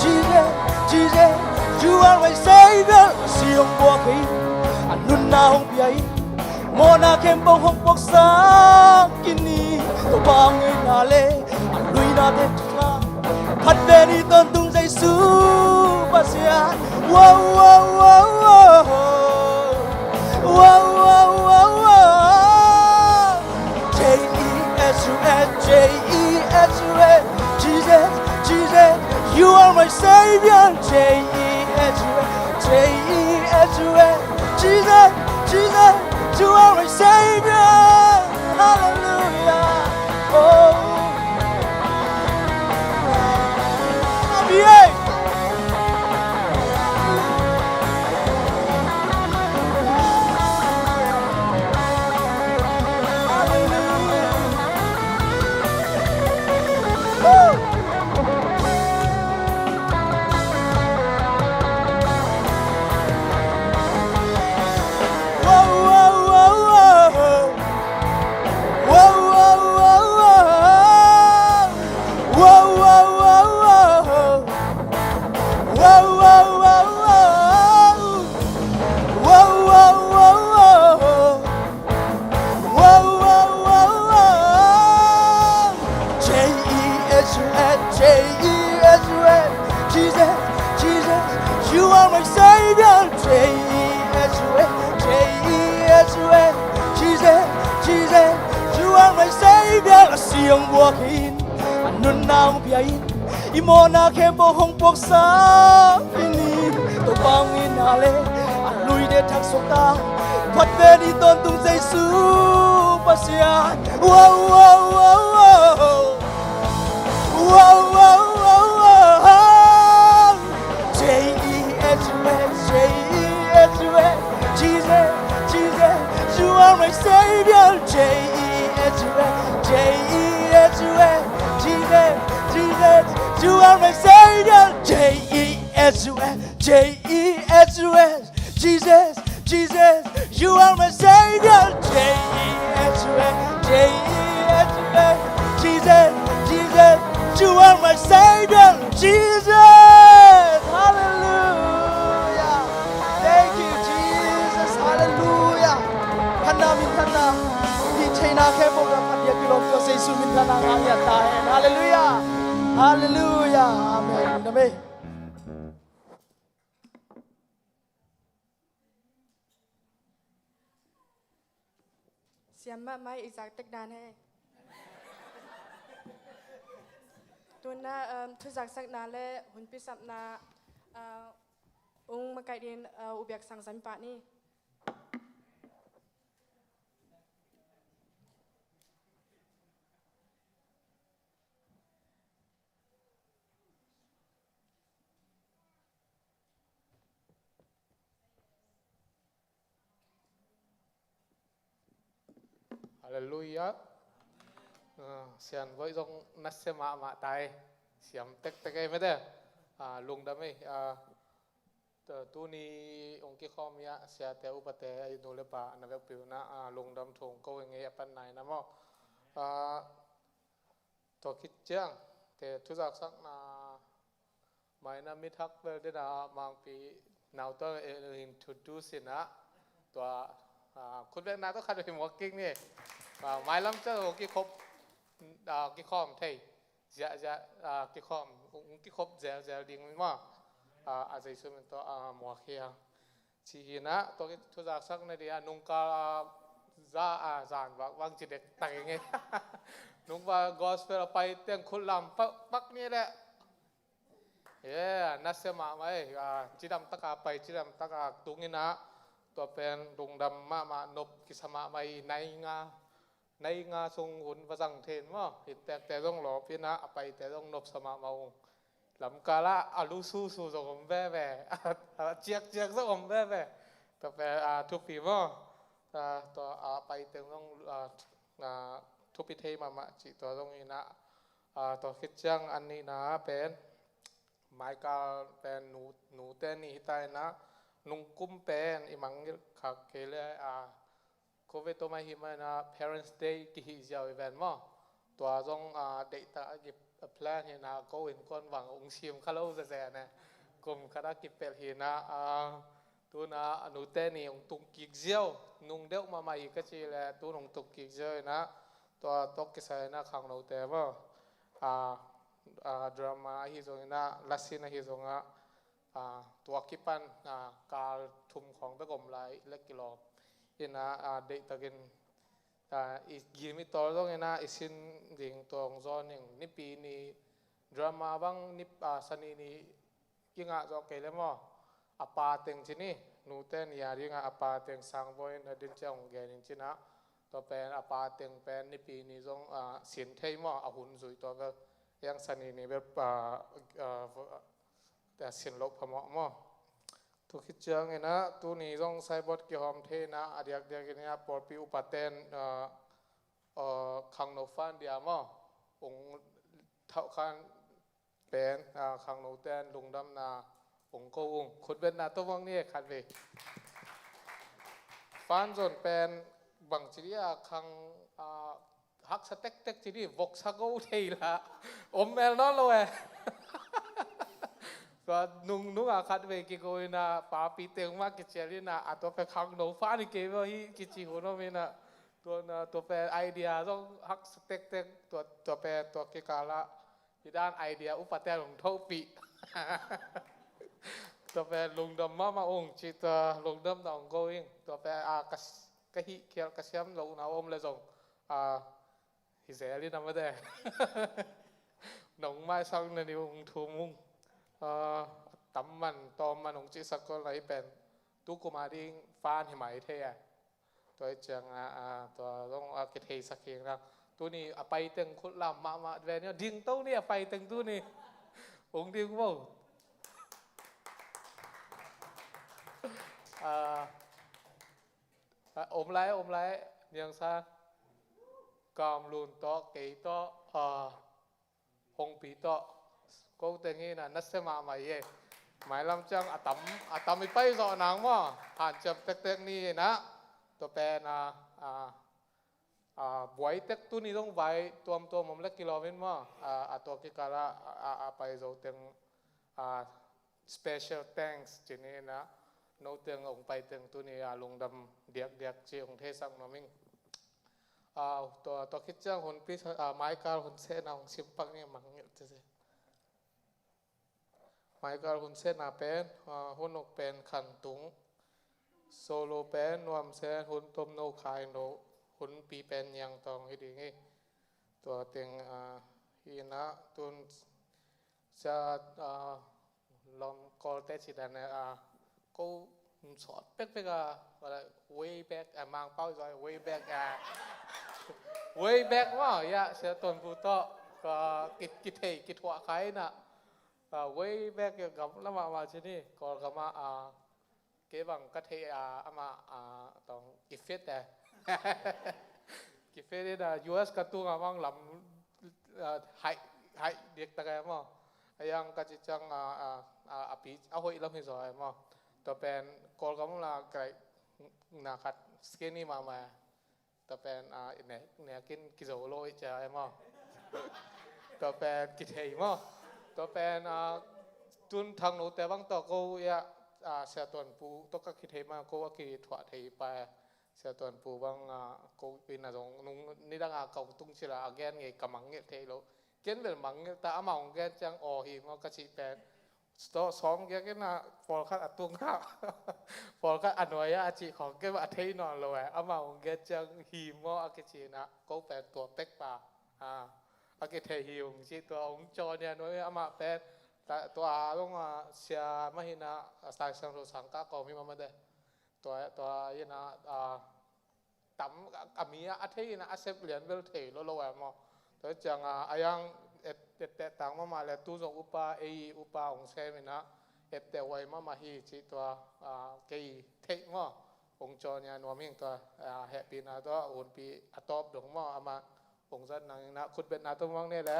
Jesus, Jesus, you are my savior. Siang buak hi, a nunna hong pia hi. Mawhna khempeuh hong puaksak khin hi. Topa hong ngeina le a luinate thusa, khatvei ni tawntung Jesu Pasian. Wow, wow, wow, wow. Wow, wow, wow, wow. J J E S U S, Jesus, Jesus, you are my Savior. J E S U S, J E S U S, Jesus, Jesus, you are my Savior. Hallelujah. Oh. J E S U S, J E S U S, Jesus, Jesus, you are my Savior. J E S U S, J E S U S, Jesus, Jesus, you are my Savior. A siang buak in, a nunna hong pia in, i mawhna khempeuh hong puaksak in, Topa hong itna le a luite thak suakta, phat pen i tawntung Jesu Pasian. Wow, wow, wow, wow. Wow, wow, wow, wow. J E S U S, J E S U S, Jesus, Jesus, you are my Savior. J E S U S, J E S U S, Jesus, Jesus, you are my Savior. J E S U S, J E S U S, Jesus, Jesus, you are my Savior. J E S U S, J E S U S, Jesus, Jesus, you are my Savior. Jesus, hallelujah. Thank you, Jesus, hallelujah. Phatna, minthanna, hih theihna khempeuh na phat dia kilawm tua Jesu minthanna ngah hiat ta hen. Hallelujah. Hallelujah. Amen. Amen. Siam mahmah i zak tek dan he. Tuna, um, thu zaksakna le hunpi sapna, uh, ung makaih din, uh, u biak sang zan pah ni. Hallelujah. Ah, sian voih zong nasia mahmah tai. Siam tektek ei mete. Ah, lungdam ei. Ah, tu, tuni ung kikhawm ia siate upate, ai nu le pa na vekpi una, ah, lungdam thu ung ko ing ei a pan nai na maw. Ah, tua khit ciang te thuzaksakna maina mithak vel dena mangpi nau tua introduce ina tua, ah, khut vekna tua khat vei muak kik ni. Ah, mailam ciang ung kikhop, ah, kikhawm thei. Ziahziah, ah, kikhawm, ung kikhop zelzel ding maw. Ah, a Jesu min tawh, ah, muak hi hang. Ci hi na, tua thuzaksakna dia nungkal, ah, za, ah, zan vakvak ci dektak ing ei. Nungkal gospel a pai teng khut lam pak, pak ni leh. Yeah, nasia mahmah ei, ah, cidam taka pai, cidam taka tung ina, tua pen lungdam mahmah, nop kisa mahmah ei, nai nga, nai nga sung hun va zang thei in maw. Hi tekte zong lawp ina, a paite zong nopsa mahmah ung. Lamkal ah a lu susu zong om veve, a ciakciak zong om veve. Tua pen, ah, thupi maw. Ah, tua, ah, paite zong, ah, ah, thupi thei mahmah cih tua zong ina, ah, tua khit ciang a nihna pen Michael pen nu, nute ni hi ta ina, nungkum pen i mangngilh khak kei le, ah, Covid om ahih manin ah Parents' Day kihih ziau hi ven maw. Tua zong, ah, deihtak a ki plan hi na, ko innkuan vang ung sim kha lo zeze ne. Kum khat a kipelh hi na, ah, tuna a nute ni ung tung kik ziau, nung deuh mahmah hi ka ci le, tun ung tung kik ziau hi na, tua tawh kisai na khangnote maw. Ah, ah, drama ahi zong ina, lasin ahi zong ah, ah, tua kipan, ah, kal thum khawng bek om lai le kilawm ina, ah, deihtakin Ah, i gim i tawl zongin ah i sin ding tawng zawn ing. Nipi ni drama bang ni, ah, Sani ni i ngah zawh kei le maw? A pa teng ci ni, nute ni a dingah a pa teng sangbawi in a dil ciang hong gen in ci nah. Tua pen a pa teng pen nipi ni zong, ah, sin thei maw? A hun zui tua bel. Yang Sani ni bel, ah, ah, ah, sin loh phamawh maw? Tu khit ciangin ah tuni zong saibot kihawm thei in ah a diakdiak in ah pawlpi upaten, ah, ah, khangno fan dia maw? Ung thauh khan pen, ah, khangnoten lungdamna ung ko ung. Khutbetna tawh mawng ni e khat vei. Fan zon pen bangci dia khang, ah, haksa tektek ci di, voksa go thei la. Om mel nawn lo e. Tua nung, nung a khat vei kigo in ah papi teng mah kicial in ah, a tua pen khangno fan hi kei maw hi kici hun om in ah. Tua na, tua pen idea zong haksa tektek, tua, tua pen tua kikal ah hi dan idea upaten hong thopih. Tua pen lungdam mahmah ung ci, tua lungdamna ung ko ing. Tua pen, ah, ka, ka hih khial ka siam lohna om le zong, ah, hi zel in a mate. Nong maisak na ni ung thum ung. Ah, tam man tawm man ung cihsak kol na hi pen. Tu kum a ding fan hi mai thei a. Tua hi ciang a, a, tua zong a kitheisak hi na. Tuni a paiteng khut lam mahmah ve ni, ding to ni a paiteng tuni. Ung ding bo. A, a, om lai, om lai, Niang Sa. Kam Lun tawh, kei tawh, a, Hongpi tawh, ko teng hi na, nasia mahmah hi e. Mailam ciang a tam, a tam i pai zawh nang maw, hanciam tektek ni hi na. Tua pen a, a, a, buai tek tuni zong vai tuamtuam om le kilawm in maw, a, a tua kikal ah, a, a, a pai zo teng, a, special thanks ci ni na, no teng hong pai teng tuni a lungdam diakdiak ci hong theisak nuam ing. A, tua, tua khit ciang hun pi, a, Michael hun sehna hong sim pak ni mangngilh ci se. Michael hun sehna pen, a, hun uk pen khantung. Solo pen nuam sen hun tom no khai no, hun pi pen niang tawng hi ding hi. Tua teng, a, hi na tun sia, a, lawm Kawlte ci dan, a, ko sawt pekpek a, way back, a, Mangpau zoi way back, a, way back maw, ya, sia Tuanpu tawh, a, ki, kithei, kithuah khai na, a, way back, ya, gam lamah mah ci ni, Kawlgam ah, a, kei bang ka theih, a, amah, a, tawng kifit e. Kifit in a U S ka tung a mang lam, a, haih, haih diaktak e maw. A yang ka ci ciang a, a, a, a pi, a hoih lam hi zaw e maw. Tua pen Kawlgam la kai na khat skinny mahmah e. Tua pen, a, i nek, nekin kizo lo i cia e maw. Tua pen kithei maw. Tua pen, a, tun thang note bang tawh ko ia, a, Sia Tuanpu tawh ka kithei ma ko a kithuah thei pa e. Sia Tuanpu bang, a, ko ina zong nung nidang a kong tung cila a gen ngei ka mangngilh thei lo. Ken bel mangngilh ta amah hong gen ciang aw hi maw ka cih pen. Tua sawm giak ina pawlkhat a tung a. Pawlkhat a nuai a a cih khawng ken a thei nawn lo e. Amah hong gen ciang hi maw a kici ina ko pen tua pek pa. A, a kithei hi hong cih tua hong caw nia nuai amah pen. Tua a long a sia mah hi ina a Sai Siangtho sang ka kawm hi mah mah de. Tua, tua hi ina, a, tam a mi a, a thei ina a sep lian bel thei lo lo a maw. Tua ciang a, a yang et, et teh tang mahmah le tu zong upa, ei upa hong sem ina et teh huai mahmah hi cih tua, a, kei theih maw. Hong caw nia nuam hing tua, a, hehpihna tua hunpi a tawp dong maw amah hong zat nang ina khutbetna tua muang ne le.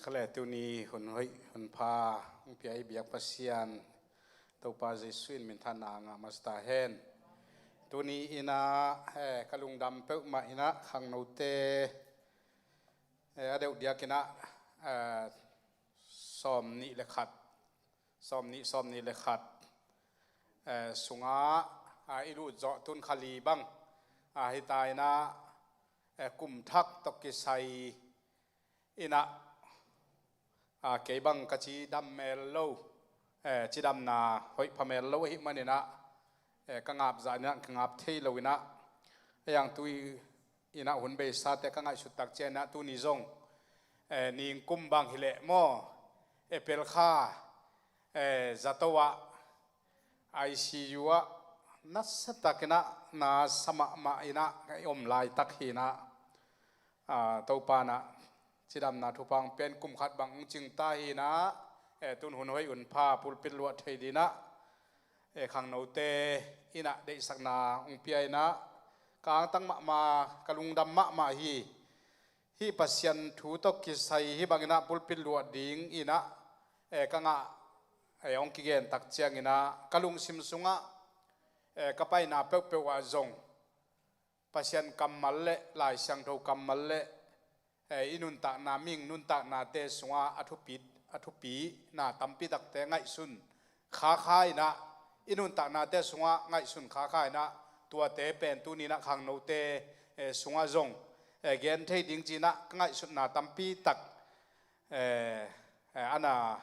Khale tuni hun hoih hun pha hong pia i biak Pasian Topa Jesuh in minthanna ngah masa ta hen. Tuni ina, eh, ka lungdam peuhmah ina khangnote, eh, a deuh diak ina, eh, sawm nih le khat, sawm nih, sawm nih le khat, eh, sunga, ah, i lut zawh tun kha li bang, ah, hi ta ina, Eh, kum thak tawh kisai inah, ah, kei bang ka cidam mel lo, eh, cidamna hoih pha mel lo ahih maninah, eh, ka ngap zah inah ka ngap thei lo inah, eh, yang tu inah hun beisate ka ngaihsut tak cianginah tuni zong, eh, ningkum bang hileh maw, eh, April kha, eh, zato ah, I C U ah nasa takinah, nasa mahmah inah i om laitak hinah, ah, Topa inah cidamna thupha hong pia in, kum khat bang hong cingta hinah, eh, tun hun hoih hun pha pulpit luah thei dinah, eh, khangnote inah deihsakna hong pia inah, ka angtang mahmah, ka lungdam mahmah hi. Hih Pasian thu tawh kisai hih banginah pulpit luah ding inah, eh, ka ngah, eh, hong kigen tak cianginah ka lungsim sungah, eh, ka paina peuhpeuh ah zong Pasian kammal le Lai Siangtho kammal le, eh, i nuntakna, mihing nuntaknate sungah a thupi, a thupina tampi takte ngaihsun khakha inah, i nuntaknate sungah ngaihsun khakha inah, tuate pen tuni inah khangnote, eh, sungah zong, eh, gen thei ding ci inah ka ngaihsutna tampi tak, eh, eh, ana,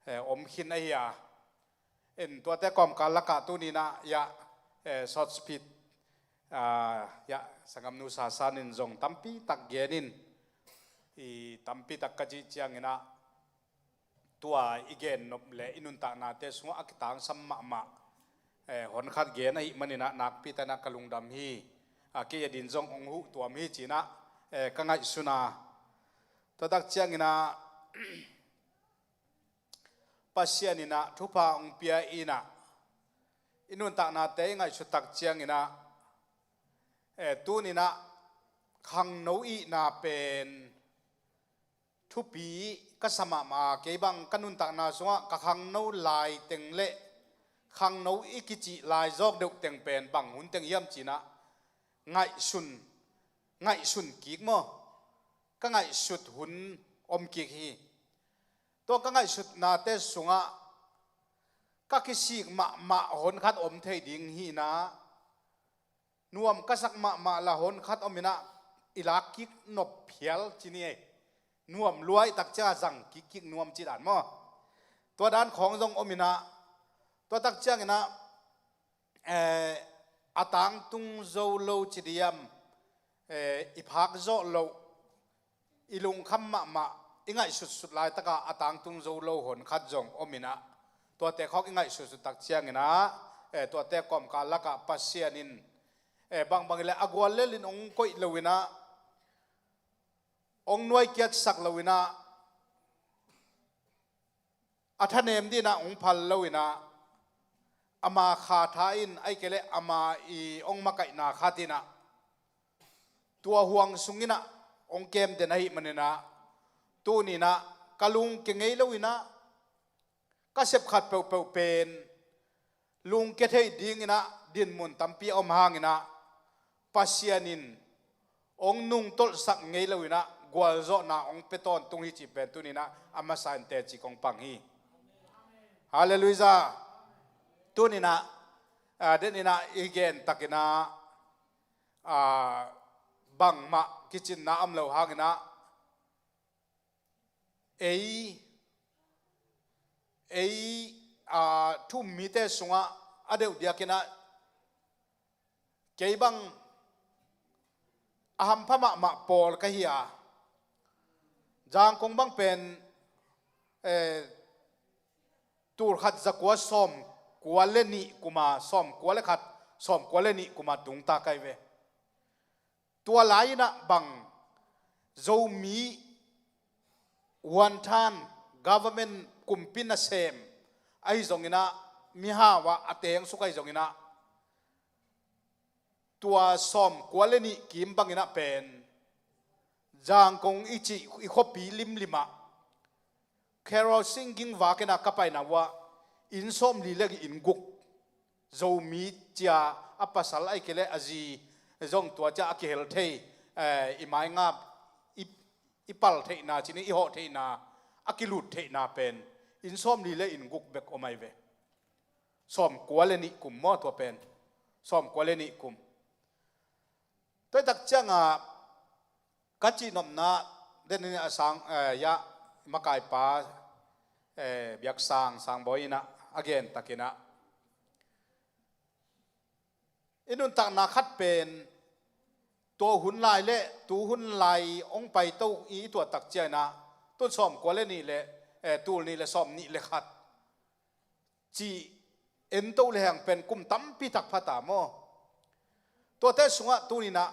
eh, om khin ahi a. En tuate kawmkal lakah tuni inah, ya, eh, short speech, ah, ya, sanggamnu Sasan in zong tampi tak gen in, i tampi tak ka cih cianginah, tua i gen nop le i nuntaknate sungah a kitangsam mahmah, eh, honkhat gen ahih maninah nakpi takinah ka lungdam hi. A, kei a din zong hong huh tuam hi ci inah, eh, ka ngaihsun a. Tua tak cianginah Pasian inah thupha hong pia inah, i nuntaknate i ngaihsut tak cianginah, eh, tuni inah khangno ihna pen thupi ka sa mahmah a, kei bang ka nuntakna sungah ka khangno laiteng le khangno i kicih lai zawk deuh teng pen bang hun teng hiam ci inah ngaihsun, ngaihsun kik maw? Ka ngaihsut hun om kik hi. Tua ka ngaihsutnate sungah ka kisik mahmah honkhat om thei ding hi inah, nuam ka sak mahmah la honkhat om inah, i lak kik nop phial ci ni ei. Nuam luai tak ciangah zang kik kik nuam cih dan maw? Tua dan khawng zong om inah, tua tak cianginah, eh, a tangtung zo lo ci diam, eh, i phak zawh loh, i lungkham mahmah, i ngaihsutsut laitaka a tangtung zo lo honkhat zong om inah, tuate khawng i ngaihsutsut tak cianginah, eh, tuate kawmkal lakah Pasian in, eh, bangbang hileh a guallel in hong koih lo inah, hong nuaikiatsak lo inah, a thanem dinah hong phal lo inah, ama kha tha in, ahih kei leh ama i hong makaihna khat inah, tua huang sung inah hong kem den ahih maninah, tuni inah ka lungkia ngei lo inah, ka sepkhat peuhpeuh pen lungkia thei ding inah dinmun tampi a om hang inah, Pasian in hong nungtolhsak ngei lo inah gualzawhna hong pia tawntung hi cih pen tuni inah a masa in teci kong pang hi. Halleluiah. Tuni inah, ah, den inah i gen tak inah, ah, bangmah kicinna om lo hang inah, ei, ei, ah, thu-um mite sungah a deuh diak inah, kei bang a hampha mahmah pawl ka hi a, Zangkong bang pen, eh, tul khat za kua sawm kua le nih kum a, sawm kua le khat, sawm kua le nih kum a tungta ka hi ve. Tua lai inah bang Zomi huanthan government kumpi nasem ahi zong inah, mihau ah a teng suk ahi zong inah, tua sawm kua le nih kim bang inah pen Zangkong i cih i khuapi limlim ah Carol Singh Ginwala in a ka paina uh ah inn sawmli le inn guk, Zomi cia a pasal ahih kei leh a zi zong tua cia a kihel thei, eh, i maingap, i, i pal theihna, cih ni, i hawh theihna, a kilut theihna pen inn sawmli le inn guk bek om ahi ve. Sawmkua le nih kum maw tua pen? Sawmkua le nih kum. Tua tak ciangah Ka cihnopna den in a sang, eh, ya, makaipa, eh, biaksang sangbawi in ah a gen takin ah, i nuntakna khat pen tua hun lai le tu hun lai hong paito i, i tuah tak ciangin ah tun sawmkua le nih le, eh, tul nih le sawmnih le khat cih ento le hang pen kum tampi tak pha ta maw? Tuate sungah tuni in ah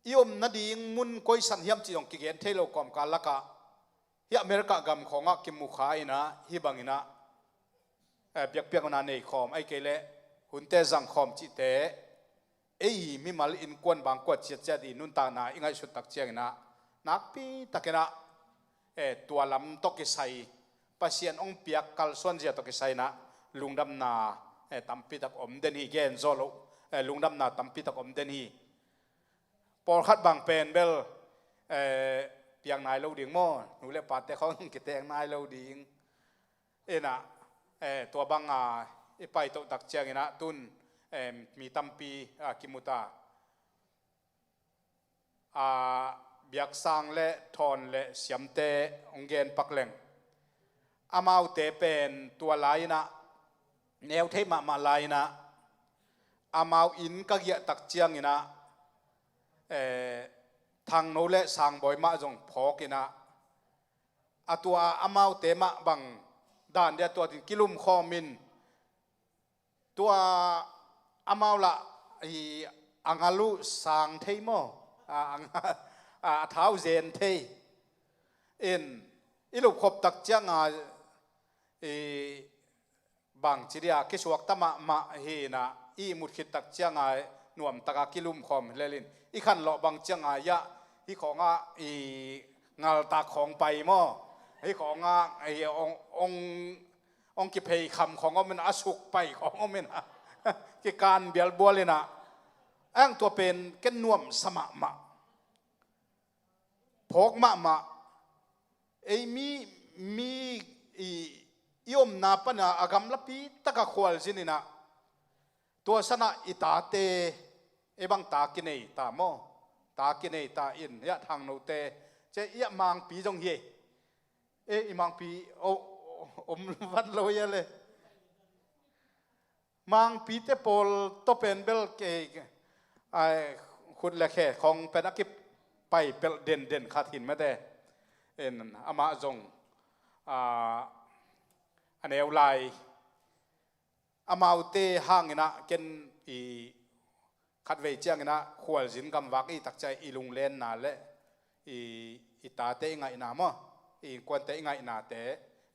i om nading mun koi san hiam cih zong kigen thei lo kawmkal lakah hih America gam khawngah kimu kha in ah hih bangin ah, eh, biakpiakna nei khawm, ahih kei leh hunte zang khawm cihte, ei mimal innkuan bangkua ciatciat i nuntakna i ngaihsut tak ciangin ah nakpi takin ah, eh, tua lam tawh kisai, Pasian hong piak kalsuanzia tawh kisai in ah lungdamna, eh, tampi tak om den hi. Gen zawh loh, eh, lungdamna tampi tak om den hi. Pawlkhat bang pen bel, eh, piang nai lo ding maw, nu le pate khawng kiteng nai lo ding. In ah, eh, tua banga i paitoh tak ciangin ah tun, eh, mi tampi, ah, kimu ta. Ah, biaksang le thawn le siamte hong gen pak leng, amaute pen tua lai in ah neu thei mahmah lai in ah, amau inn ka giah tak ciangin ah, eh, Thangno le Sangbawi mah zong phawk in ah, a tua amaute mah bang dan dia tua tin kilum khawm in, tua amau lah i a ngal uh sang thei maw? A, a nga-, a, a thau zen thei. In, i lupkhop tak cianga i bangci dia kisuakta mahmah hi in ah, i ihmut khit tak cianga nuamtaka kilumkhawm hi lel in, i khanlawh bang cianga, ya, hih khawngah i ngaltak khawng pai maw? Hih khawngah i ong, ong, ong kiphei kham khawng om in ah, a suk pai khawng om in ah, kikan bialbual in ah, ang tua pen ken nuamsa mahmah. Phawk mahmah. Ei mi, mi i, i omna pana a gamlapi taka khualzin in ah, tua sanah i tate, ei bang ta kinei ta maw? Ta kinei ta in, ya, Thangnote, cia, ya, Mangpi zong hi ei. Ei, i Mangpi, o, o, om vat lo ia le. Mangpite pawl tawh pen bel kei, ai, khut le khe khawng pen a kipai pelh denden khat hin mate. In amah zong, a, a neu lai. Amaute hangin ah ken i khatvei ciangin ah khualzin gamvak i tak ciang i lunglenna le i, i tate i ngaihna maw, i innkuante i ngaihnate,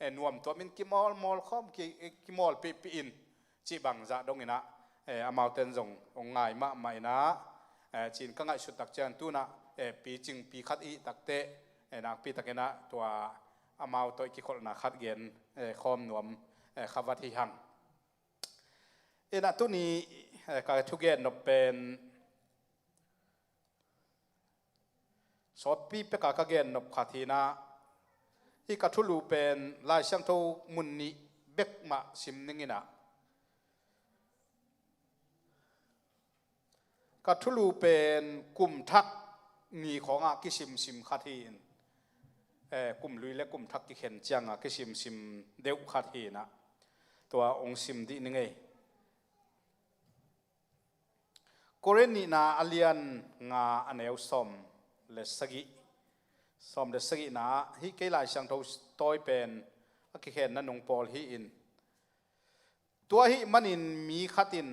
eh, nuamtuam in kimawlmawl khawm, ki, kimawlpihpih in cih bangzah dong in ah, eh, amaute in zong hong ngai mahmah in ah, eh, ci-in ka ngaihsut tak ciang tu-in ah, eh, picingpi khat i hih takteh, eh, nakpi takin ah tua amau tawh i kikholhna khat gen, eh, khawm nuam, eh, kha vat hi hang. In ah tuni, eh, ka thugen nop pen sawtpi peka ka gen nop khat hi in ah, hih ka thulu pen Lai Siangtho mun nih bek mah sim ning in ah, ka thulu pen kum thak ni khawngah kisimsim khat hi in, eh, kum lui le kum thak kikhen ciangah kisimsim deuh khat hi in ah, tua hong sim dih ning ei. Korin nihna a lian nga a neu sawm le sagih, sawm le sagihna ah hih kei Lai Siangtho tawi pen a kikhenna nung pawl hi in, tua ahih manin mi khat in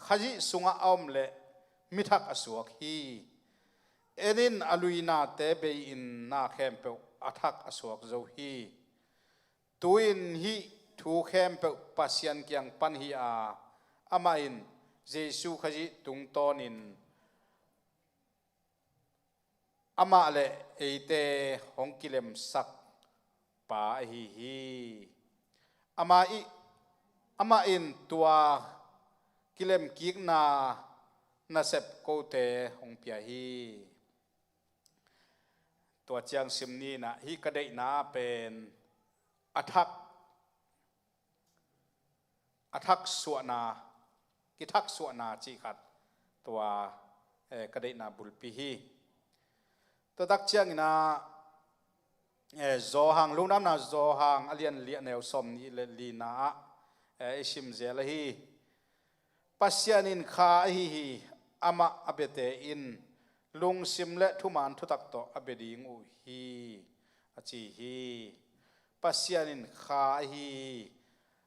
Khazih sungah a om leh mi thak a suak hi. En in a luinate bei-in na khempeuh a thak a suak zo hi. Tu-in hih thu khempeuh Pasian kiang pan hi a, amah in Jesu Khazih tungtawnin amah le eite hong kilemsak pa ahi hi. Amah i, amah in tua kilemkikna nasep kote hong pia hi. Tua ciang sim ni in ah, hih ka deihna pen a thak, a thak suahna, kithak suahna cih khat tua, eh, ka deihna bulpi hi. Tua tak ciangin ah, eh, Johan, Lungdamna Johan a lian li a neu sawm nih le lina ah, eh, i sim zel ahi. Pasian in kha ahi hi, amah a biate in lungsim le thuman thutak tawh a bia ding uh hi, a ci hi. Pasian in kha ahi hi,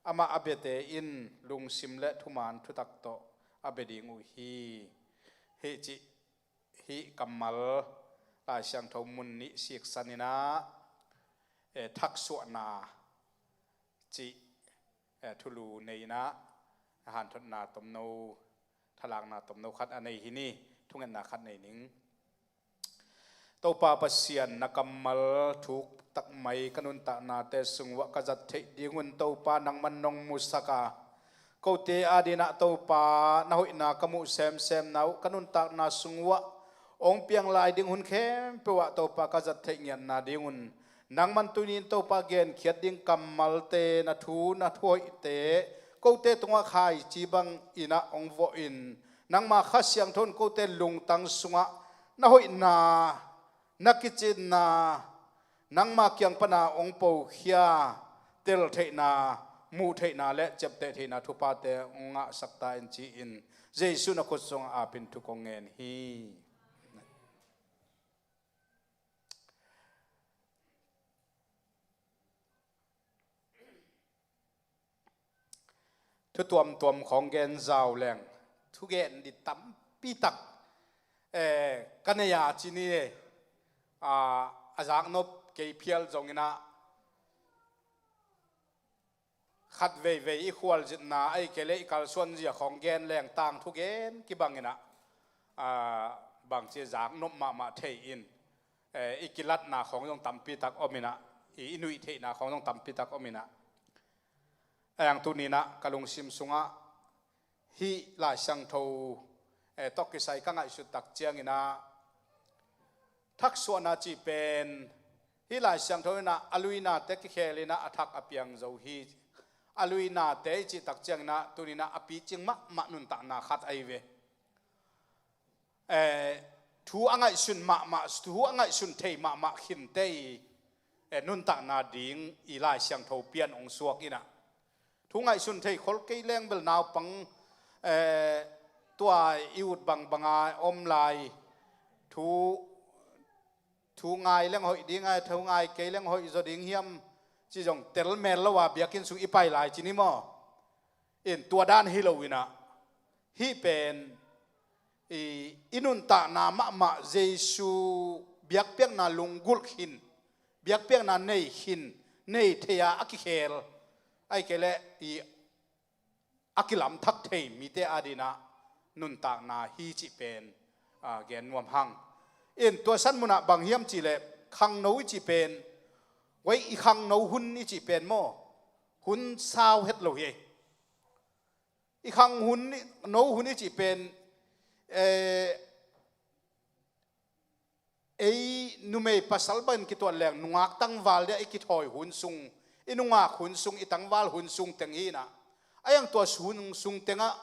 amah a biate in lungsim le thuman thutak tawh a bia ding uh hi. Hih cih, hih kammal Lai Siangtho mun nih siksan in ah, eh, thaksuahna cih, eh, thulu nei in ah, hanthotna tomno, thalakna tomno khat a nei hi ni, thungetna khat nei ning. Topa Pasian, na kammal thuk tak mai ka nuntaknate sung uah ka zat theih dingun Topa nangman nong musak a, kote adingin ah Topa na hoihna ka muh semsemna uh ka nuntakna sung uah hong piang lai ding hun khempeuh ah Topa ka zat theih ngiatna dingun nangman tuni-in Topa genkhiat ding kammalte, na thu, na thuhoihte kote tungah khaici bangin ah hong vawh in, nangma Kha Siangtho in kote lungtang sungah na hoihna, na kicinna, nangma kiang pana hong pokhia, tel theihna, muh theihna le ciapteh theihna thuphate hong ngahsak ta in ci-in Jesu na khut sungah apin thu kong ngen hi. Thu tuamtuam khawng gen zau leng, thugen ding tampi tak, eh, ka nei a ci ni, eh, a, a zaknop kei phial zongin ah khat veivei i khualzinna ahih kei leh i kalsuanzia khawng gen leng tangthu gen kibangin ah, a, bangci zaknop mahmah thei in, eh, i kilatna khawng zong tampi tak om in ah, i, i nuih theihna khawng zong tampi tak om in ah, a yang tuni-in ah ka lungsim sungah hih Lai Siangtho, eh, tawh kisai ka ngaihsut tak ciangin ah, thaksuahna cih pen hih Lai Siangtho in ah a luinate kikhel in ah a thak a piang zo hi. A luinate i cih tak ciangin ah tuni-in ah a picing mahmah nuntakna khat ahi ve. Eh, thu a ngaihsun mahmah, thu a ngaihsun thei mahmah khinte i, eh, nuntakna ding i Lai Siangtho pian hong suak in ah, thu ngaihsun thei khol kei leng bel naupang, eh, tua i ut bangbanga om lai thu, thu ngai leng hoih ding a, thu ngai kei leng hoih zaw ding hiam ci zong tel mel lo a biakinn sung i pai lai ci ni maw? In tua dan hi lo in ah, hih pen i, i nuntakna mahmah Jesu biakpiakna lunggulh khin, biakpiakna nei khin, nei thei a a kikhel, ahih kei leh i a kilamthak thei mite adingin ah nuntakna hi cih pen, a, gen nuam hang. In tua san munah bang hiam cih leh khangno i cih pen, wei i khangno hun i cih pen maw, hun sau het lo hi. I khang hun i, no hun i cih pen, eh, ei numei pasal bangin kituat leng nungak tangval dia i kithawi hun sung, i nungak hun sung, i tangval hun sung teng hi in ah, a yang tua hun sung tengah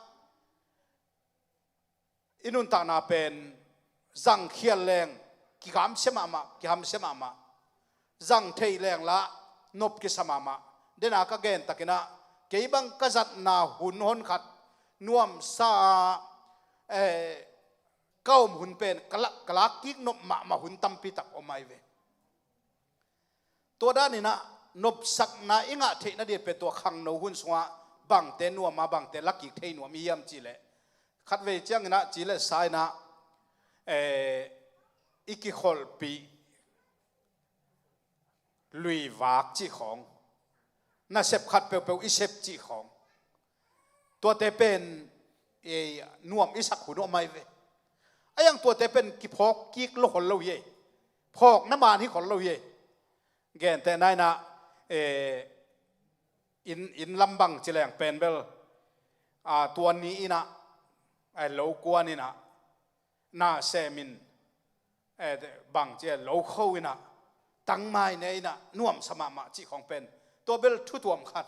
i nuntakna pen zangkhial leng kihamsia mahmah, kihamsia mahmah. Zang theih leng lah nop kisa mahmah. Dena ka gen takin ah, kei bang ka zatna hun honkhat nuamsa, eh, ka om hun pen ka lak, ka lak kik nop mahmah hun tampi tak om ahi ve. Tua danin ah nopsakna i ngah theih nading pen tua khangno hun sungah bangte nuam a, bangte lak kik thei nuam i hiam cih leh, khatvei ciangin ah ci le sa in ah, eh, i kikholhpih luivak cih khawng, nasep khat peuhpeuh i sep cih khawng, tuate pen, eh, nuam i sak hun om ahi ve. A yang tuate pen kiphawk kik lo khol lo hi ei. Phawkna man hi khol lo hi ei. Gentehna in ah, eh, inn, inn lam bang ci leng pen bel, a, tua ni in ah, eh, lo kuan in ah, na sem in, eh, bang ci, lo kho in ah, tangmai ne in ah, nuamsa mahmah cih khawng pen, tua bel thu tuam khat.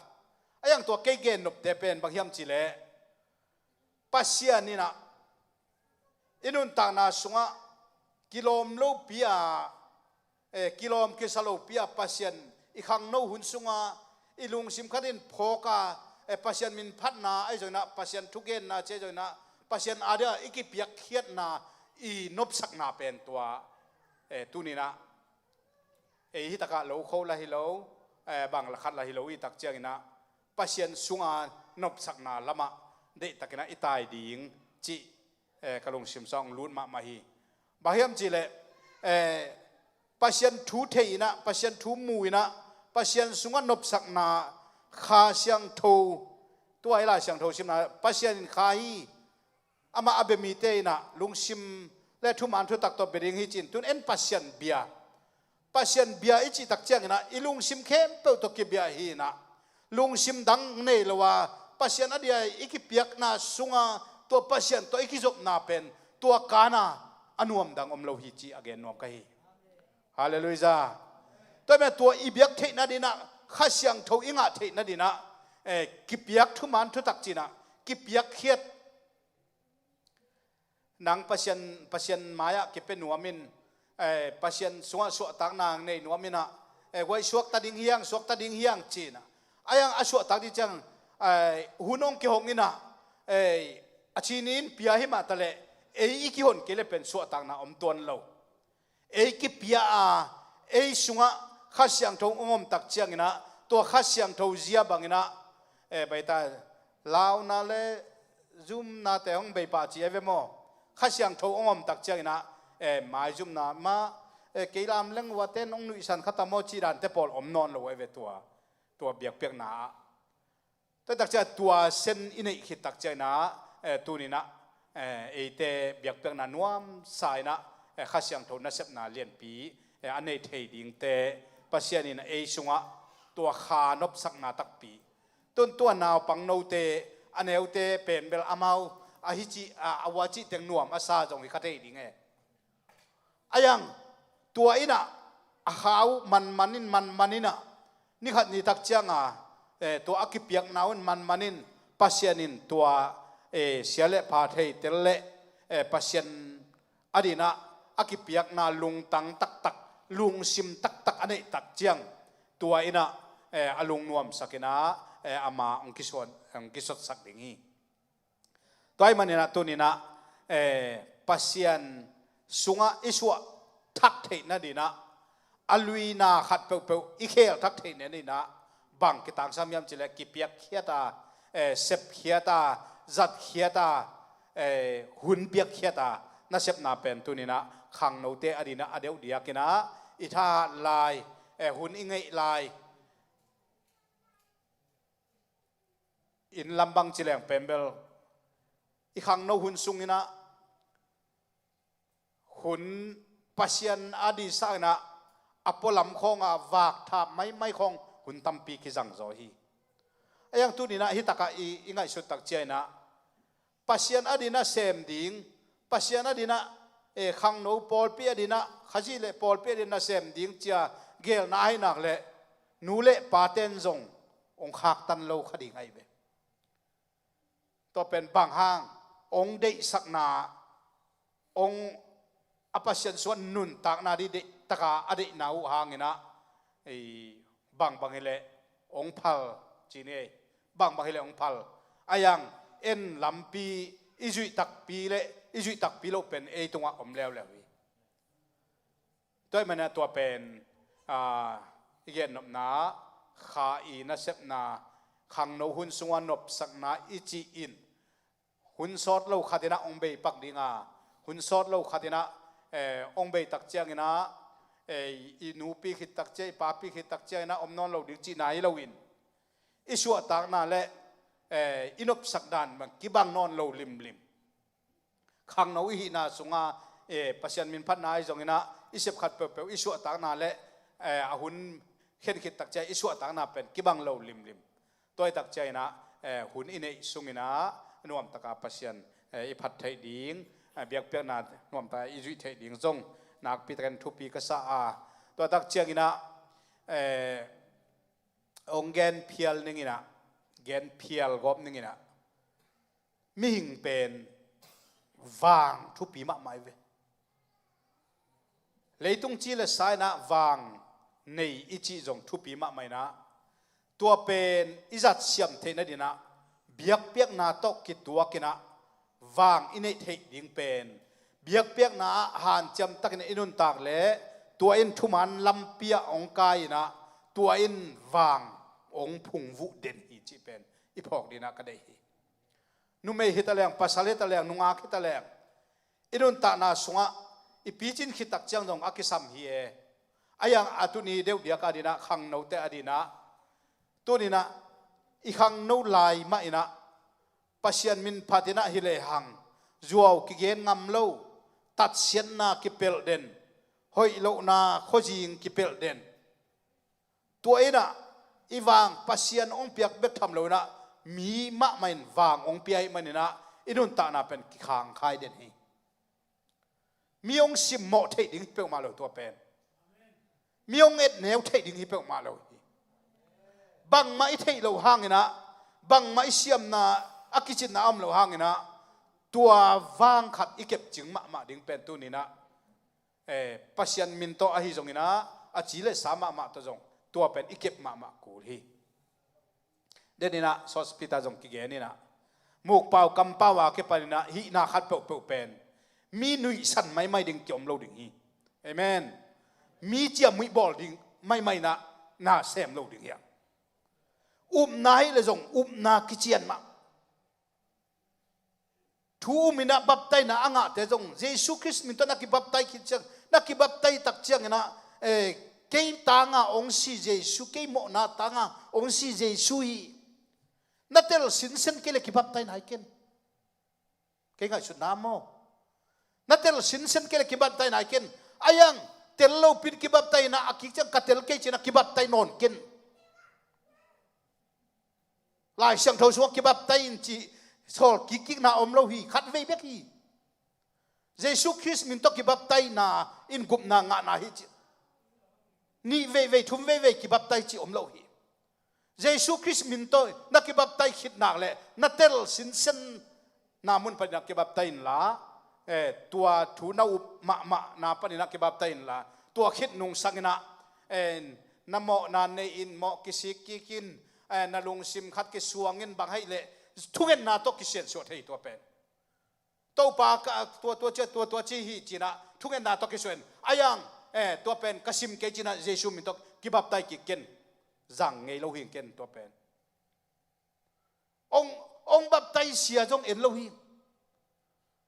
A yang tua kei gen nopte pen bang hiam cih leh, Pasian in ah i nuntakna sungah kilawm lopi a, eh, kilawm kisa lopi a Pasian i khangno hun sunga i lungsim khat in phawk a, eh, Pasian min phatna ahi zongin ah, Pasian thugenna ci ahi zongin ah, Pasian adia i kipiakkhiatna i nopsakna pen tua, eh, tuninah ei hitakah lo kho la hi lo, eh, bang lakhat la hi lo i tak cianginah Pasian sunga nopsakna lamah deihtakinah i tai ding cih, eh, ka lungsim sawng lut mahmah hi. Bang hiam cihleh, eh, Pasian thu thei inah, Pasian thu mu inah, Pasian sungah nopsakna Kha Siangtho, tua i Lai Siangtho simna Pasian in kha hi. Amah a bia mite inah lungsim le thuman thutak tawh bia ding hi cin, tun en Pasian bia. Pasian bia i cih tak cianginah i lungsim khempeuh tawh kibia hi inah, lungsim dang nei lo a Pasian a dia i kipiakna sunga tua Pasian tawh i kizopna pen tua kana a nuam dang om lo hi cih a gen nuam ka hi. Halleluiah. Tua mah tua i biak theihna dinah, Kha Siangtho i ngah theihna dinah, eh, kipiak thuman thutak cinah kipiakkhiat. Nang Pasian, Pasian mai-ah kipia nuamin, eh, Pasian sungah suahtakna nei nuaminah, eh, guai suakta ding hiang, suakta ding hiang cinah. A yang a suahtak ding ciang, eh, hun hong kihong inah, eh, a cinin pia hi mah taleh, ei i kihon kei le pen suahtakna om tuan lo. Ei kipia a, ei sungah Kha Siangtho hong om tak cianginah, tua Kha Siangtho zia banginah, eh, baita launa le zumnate hong bei pah ci a ve maw? Kha Siangtho hong om tak cianginah, eh, maizumna mah, eh, kei lam leng uaten hong nuihsan kha ta maw cih dante pawl om nawn lo a ve tua, tua biakpiakna ah. Tua tak ciang tua sen i neih khit tak cianginah, eh, tuninah, eh, eite biakpiakna nuamsa inah, eh, Kha Siangtho nasepna lianpi, eh, a nei thei dingte Pasian in ei sungah tua kha nopsakna takpi. Tun tua naupang note, a neute pen bel amau a hi cih, a, a ua cih teng nuam a sa zong hi kha thei ding e. A yang, tua inah a kha uh manman in, manman inah, ni khat ni tak cianga, eh, tua a kipiakna un manman in, Pasian in tua, eh, sia le pha thei tel le, eh, Pasian a dinah a kipiakna lungtang taktak, lungsim taktak a neih tak ciang, tua inah, eh, a lungnuamsak inah, eh, ama hong kisuan, hong kisotsak ding hi. Tua ahih maninah tuninah, eh, Pasian sungah i suah thak theihna dinah, a luina khat peuhpeuh i khel thak theihna dinah, bang kitangsam hiam cileh kipiakkhiat a, eh, sepkhiat a, zatkhiat a, eh, hun piakkhiat a, nasepna pen tuninah khangnote a dinah a deuh diakinah, i thahat lai, eh, hun i ngeih lai, inn lam bang ci leng pen bel i khangno hun sunginah hun Pasian a disa inah a pualam khawnga vak thap maimai khawng hun tampi kizang zaw hi. A yang tuninah hitakah i, i ngaihsut tak cianginah Pasian a dinah sem ding, Pasian a dinah, eh, khangno pawlpi a dinah, Khazih le pawlpi a dinah sem ding cia gelna ahi nak leh nu le paten zong hong khaktan lo kha ding ahi ve. Tua pen bang hang, hong deihsakna, hong a Pasian suan nuntakna dih deih taka a deihna uh hanginah, ei, bangbang hileh hong phal, ci ni ei, bangbang hileh hong phal. A yang en lampi i zuih takpi le i zuih takpi loh pen ei tungah om leuleu hi. Tua ahih manin tua pen, ah, i gennopna, kha i nasepna, khangno hun sungah nopsakna i cih in, hun sawt lo khatinah hong bei pak dinga, hun sawt lo khatinah, eh, hong bei tak cianginah, eh, i nupi khit tak ciang, i papi khit tak cianginah om nawn lo ding cihna hi loin, i suahtakna le, eh, i nopsak dan bang kibang nawn lo limlim. Khangno i hihna sunga, eh, Pasian min phatna ahi zonginah i sep khat peuhpeuh i suahtakna le, eh, a hun khen khit tak ciang i suahtakna pen kibang lo limlim. Tua i tak cianginah, eh, hun i neih sunginah nuamtaka Pasian, eh, i phat theih ding, eh, biakpiakna nuamtaka i zuih theih ding zong nakpi takin thupi ka sa a. Tua tak cianginah, eh, hong genphial ninginah, genphial gawp ninginah mihing pen vang thupi mahmah hi ve. Leitung ci le sa in ah vang nei i cih zong thupi mahmah in ah, tua pen i zat siam theih nading in ah biakpiakna tawh kituak in ah vang i neih theih ding pen biakpiakna ah hanciam takin i nuntak leh tua in thuman lampi ah hong kai in ah tua in vang hong phungvuh den hi cih pen i phawk ding in ah ka deih hi. Numei hi ta leng, pasal hi ta leng, nungak hi ta leng, i nuntakna sungah i picin khit tak ciang zong a kisam hi e. A yang a tuni deuh diak ading in ah, khangnote ading in ah, tuni in ah i khangno lai mah in ah Pasian min phat in ah hi lehang zuau kigen ngam lo, tatsiatna kipelh den, hoih lohna khuazing kipelh den. Tua in ah i vang Pasian hong piak bek tham lo in ah mi mahmah in vang hong pia ahih manin ah i nuntakna pen kikhangkhai den hi. Mi hong simmawh theih ding hi peuhmah lo tua pen. Mi hong etneu theih ding hi peuhmah lo hi. Bangmah i theih loh hangin ah, bangmah i siamna a kicinna a om loh hangin ah, tua vang khat i kepcing mahmah ding pen tuni in ah, eh, Pasian min tawh ahi zongin ah, a ci le sa mahmah tawh zong tua pen i kep mahmah kul hi. Den in ah Sawltak Peter zong kigen in ah, mukpau kampau a kipan in ah hihna khat peuhpeuh pen mi nuihsan maimai ding kiom lo ding hi. Amen. Mi ciamnuih bawl ding maimai in ah na sem lo ding hi a. Upna hi le zong upna kician mah. Thu um in ah baptaina a ngahte zong Jesu Khrist min tawh na kibaptai khit ciang, na kibaptai tak ciangin ah, eh, kei tanga hong si Jesu, kei mawhna tanga hong si Jesu hi. Na tel sinsen kei le kibaptai nai ken. Kei ngaihsutna maw? Na tel sinsen kei le kibaptai nai ken. A yang tel lopi in kibaptai in ah a kik ciang ka tel kei ci in ah kibaptai nawn ken. Lai Siangtho sungah kibaptai in cih sawl kikkikna om lo hi, khat vei bek hi. Jesu Khrist min tawh kibaptaina in gupna ngahna hi cih. Nih veivei, thum veivei kibaptai cih om lo hi. Jesu Khrist min tawh na kibaptai khit nak leh na tel sinsen na mun panin ah kibaptai inla, eh, tua thu na up mahmahna panin ah kibaptai inla, tua khit nungsang in ah, eh, na mawhna nei in, mawh kisik kik in, eh, na lungsim khat kisuang in, bang hih leh thungetna tawh kisiansuah thei tua pen. Topa ka, tua, tua ci a, tua, tua ci hi ci in ah thungetna tawh kisuah in, a yang, eh, tua pen ka sim kei ci in ah Jesu min tawh kibaptai kik ken. Zang ngei lo hi ken tua pen. Hong, hong baptai sia zong en lo hi.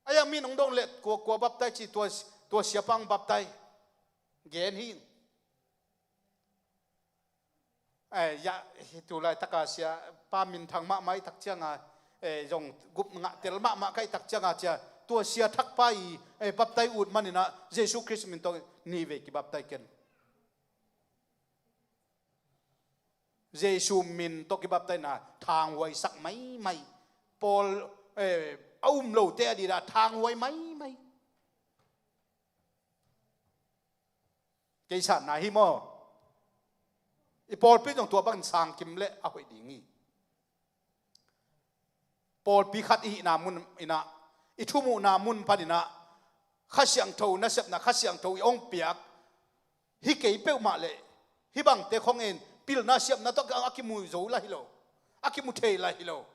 A yang min hong dong leh kua, kua baptai ci, tua, tua siapa hong baptai gen hi. Eh, ya, hi tu laitaka siapa minthang mahmah i tak cianga, eh, zong gup ngah tel mahmah ka i tak cianga cia, tua sia thakpa i, eh, baptai ut manin ah Jesu Khrist min tawh nih vei kibaptai ken. Jesu min tawh kibaptaina thanghuaisak maimai. Pawl, eh, a um lote ading ah thanghuai maimai. Kei satna hi maw? I pawlpi zong tua bangin sangkim leh a hoih ding hi. Pawlpi khat i hihna mun in ah, i thumuhna mun panin ah, Kha Siangtho nasepna, Kha Siangtho i hong piak hi kei peuhmah leh, hih bangte khong in pilna siamna tawh a kimu zo lai hi lo, a kimu thei lai hi lo.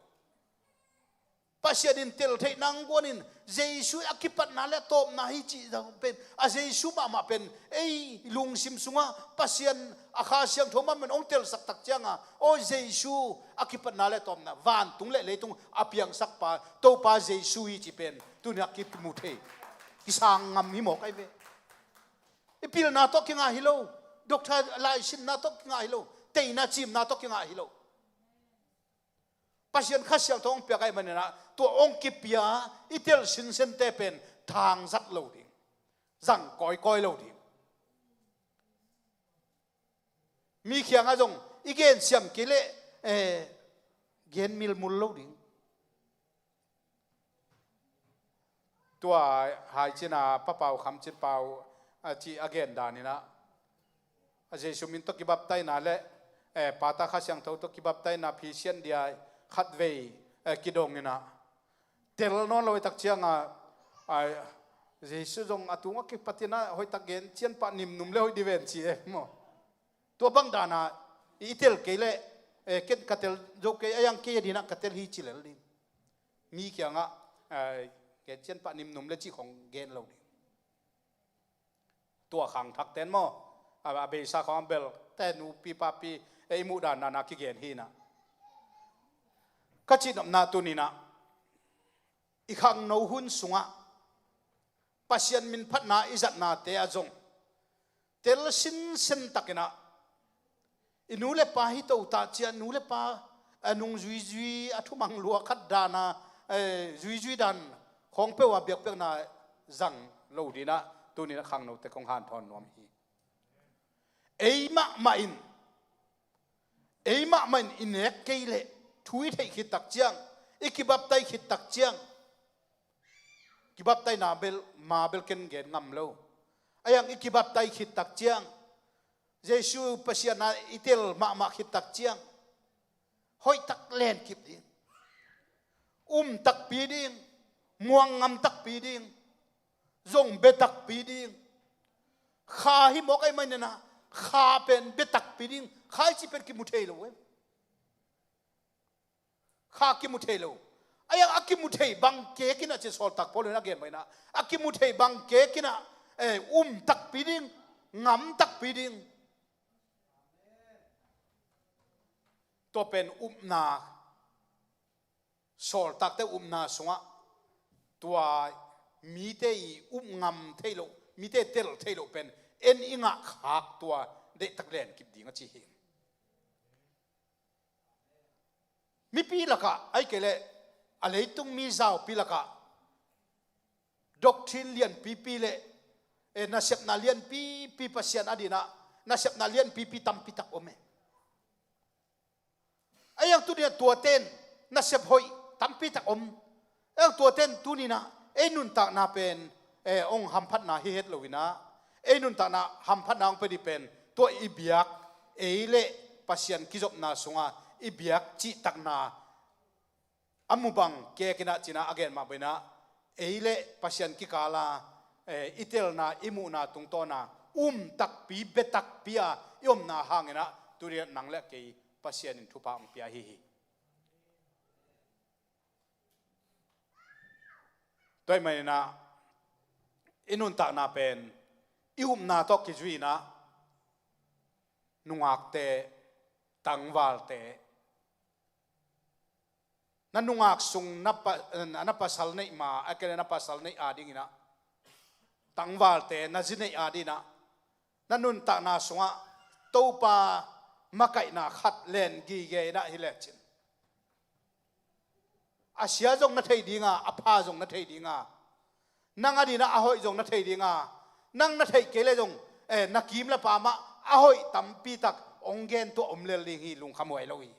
Pasian in tel theih nang guan in Jesu a kipatna le a tawpna hi cih zong pen, a Jesu mahmah pen ei lungsim sungah Pasian a Kha Siangtho mahmah in hong telsak tak cianga, aw Jesu a kipatna le a tawpna, vantung le leitung a piangsakpa Topa Jesu hi cih pen tuni a kimu thei, kisang ngam hi mawk ahi ve. I pilna tawh kingah hi lo, doctor laisinna tawh kingah hi lo, teina cimna tawh kingah hi lo. Pasian Kha Siangtho hong piak ahih manin ah, tua hong kipia i tel sinsente pen thangzat lo ding, zang kawikawi lo ding. Mi kiangah zong i gen siam kei leh, eh, gen milmul lo ding. Tua hai cina Pa Pau Kham Cin Pau a ci a gen dan in ah, a Jesu min tawh kibaptaina le, eh, Pa, Ta, Kha Siangtho tawh kibaptaina phisian dia khatvei, eh, kidong in ah, tel nawn lo i tak cianga, ai, Jesu zong a tungah kipatin ah hoihtak gen cianpah nimnum le hoih diven ci e maw. Tua bang dana i tel kei leh, eh, ken ka tel zo kei a, yang kei a dinah ka tel hi ci lel ding. Mi kiangah, eh, gen cianpah nimnum le cih khong gen lo ding. Tua khangthak ten maw, a, a beisa khong a bel te nupi papi, eh, i muh dan dana kigen hinah. Ka cihnopna tuninah i khangno hun sungah Pasian min phatna i zatnate ah zong tel sinsen takinah i nu le pa hi to ta cia, nu le pa a nung zuizui, a thumang lua khat dana, eh, zuizui dan khong peuh a biakpiakna zang lo dinah tuninah khangnote kong hanthawn nuam hi. Ei mahmah in, ei mahmah in i nek kei leh thu i theih khittak ciang, i kibaptai khittak ciang, kibaptaina bel, ma bel ken gen ngam lo. A yang i kibaptai khittak ciang, Jesu Pasian a i tel mahmah khittak ciang, hoihtak lenkip ding, um takpi ding, muang ngam takpi ding, zong be takpi ding. Kha hi mawk ahi maninah kha pen be takpi ding. Kha i cih pen kimu thei lo em. Kha kimu thei lo. A yang a kimu thei bang kekinah ci Sawltak Paul in a gen mainah a kimu thei bang kekinah, eh, um takpi ding, ngam takpi ding. Tua pen upna, sawltakte upna sungah tua mite i up ngam theih loh, mite tel theih loh pen en i ngah khak tua deihtak lenkip ding a ci hi. Mipi lakah ahi kei leh a leitung mi zaupi lakah doctrine lianpipi le, eh, nasepna lianpipi, Pasian a dinah nasepna lianpipi tampitak om e. A yang tuninah tuaten nasep hoih tampitak om. A yang tuaten tuninah ei nuntakna pen, eh, hong hamphatna hi het loinah ei nuntakna hamphatna hong pia dih pen tua i biak, ei le Pasian kizopna sungah i biak cihtakna a mu bang kekinah cinah a gen mah bangin ah ei le Pasian kikala, eh, i telna i muhna tungtawna um takpi be takpi a i omna hanginah tuninah nang le kei Pasian in thupha hong pia hi hi. Tua ahih maninah i nuntakna pen i upna tawh kizuinah nungakte, tangvalte, na nungak sung na pa, na pasal neih ma a kei le na pasal neih adinginah, tangvalte na zi neih adinginah na nuntakna sungah Topa makaihna khat len gige inah hi lecin, a sia zong na thei dinga, a pha zong na thei dinga, nang a dinah a hoih zong na thei dinga, nang na theih kei le zong, eh, na kim le pamah a hoih tampitak hong gen tuah om lel ding hi, lungkham huai lo hi.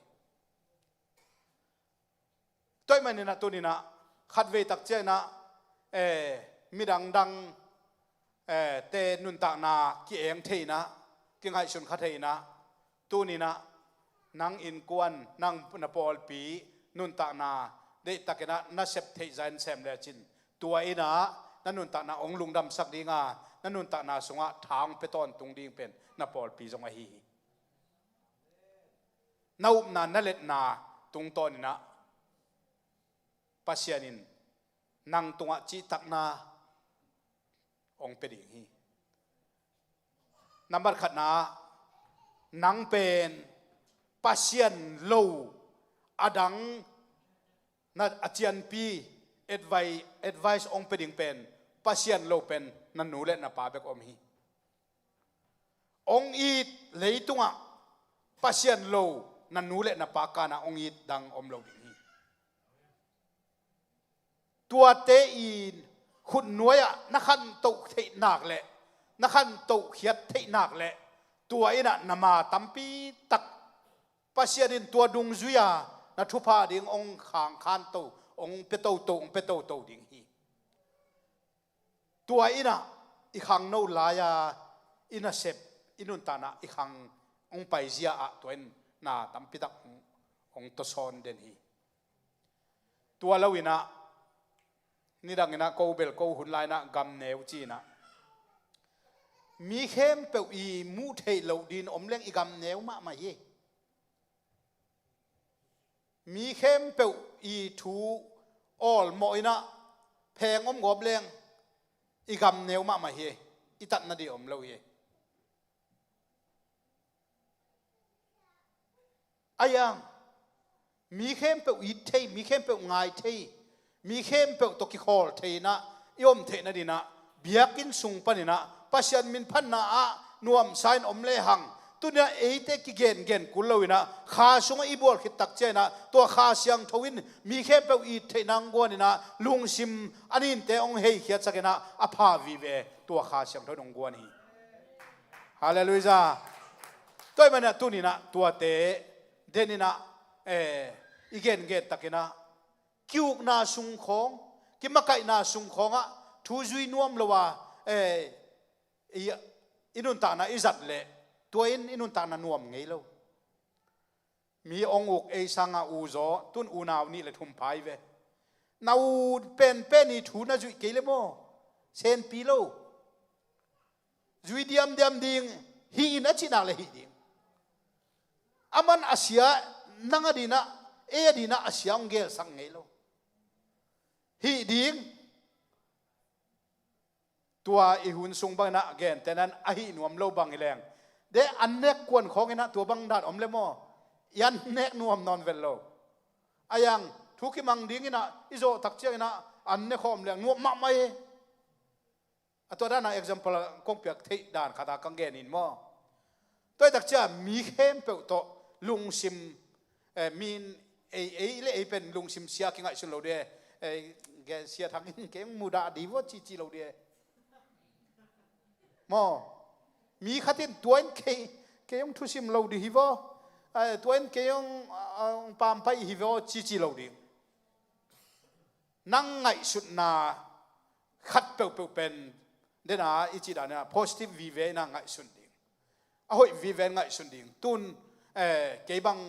Tua ahih maninah tuninah khatvei tak cianginah, eh, midang dang, eh, te nuntakna ki-eng thei inah, kingaihsun kha thei inah, tuninah nang innkuan, nang na pawlpi nuntakna deihtakinah na sep theih zain sem lecin, tua inah na nuntakna hong lungdamsak dinga, na nuntakna sungah tha hong pia tawntung ding pen na pawlpi zong ahi hi. Na upna na letna tungtawninah Pasian in nang tungah cihtakna hong pia ding hi. Nambat khatna, nang pen Pasian lo a dang na a cianpi advice, advice hong pia ding pen Pasian lo pen na nu le na pa bek om hi. Hong it leitungah Pasian lo na nu le na pa kanah hong it dang om lo ding hi. Tuate in khutnuai-ah na khantoh theih nak le na khantoh khiat theih nak le tua inah na ma tampitak Pasian in tua dungzui-a na thupha ding hong khang khanto, hong pia toto, hong pia toto ding hi. Tua inah i khangno lai-a i nasep, i nuntakna i khang hong paizia ah tua in na tampitak hong, hong tawsawn den hi. Tua loinah Nidang inah ko bel ko hun lai inah gam neu ci inah mi khempeuh i muh theih loh dingin om leng i gam neu mahmah hi. Mi khempeuh i thu awlmawh inah pheng om gawp leng i gam neu mahmah hi. I tatna ding om lo hi. Ayang, mi khempeuh it thei, mi khempeuh ngai thei, mi khempeuh tawh kikhawl thei inah i om theihna ding inah biakinn sung pan inah Pasian min phatna ah nuamsa in om lehang, tu ni inah eite kigengen kul lo inah kha sungah i bual khit tak ciang inah tua Kha Siangtho in mi khempeuh it theihna hong guan inah lungsim a ninte hong heikhiatsak inah a pha vive, tua Kha Siangtho in hong guan hi. Halleluiah. Tua ahih manin ah tu ni inah tuate den inah, eh, i gengen tak inah kiukna sung khawng, kimakaihna sung khawngah thu zui nuam lo a, eh, i, i nuntakna i zat leh tua in i nuntakna nuam ngei lo. Mi hong uk ei sanga u zaw, tun unau nih le thum pha hi ve. Na u penpen i thu na zuih kei le maw? Senpi lo. Zui diamdiam ding, hih in a cih nak le hih ding. Aman a sia, nang a ding ah, ei a ding ah a sia hong gelsak ngei lo. Hih ding. Tua i hun sung bang inah gentehna in a hih nuam lo bang hi leng, de an nek kuan khawng inah tua bang dan om le maw? I an nek nuam nawn vet lo. Ayang, thu kimang ding inah i zawh tak ciang inah an nek khawm leng nuam mahmah hi. A tua dan a example kong piak theih dan khat a kong gen in maw? Tua hi tak ciang mi khempeuh tawh lungsim, eh, min ei, ei le ei pen lungsim sia kingaihsun lo ding. Eh, gen sia thang in kei hong mudah ding vaw cici lo ding. Maw? Mi khat in tua in kei, kei hong thusim lo ding hi vaw. Eh, tua in kei hong, ah, hong pampai hi vaw cici lo ding. Nang ngaihsutna khat peuhpeuh pen dena i cih dan a positive vive ina ngaihsun ding. A hoih vive in ngaihsun ding. Tun, eh, kei bang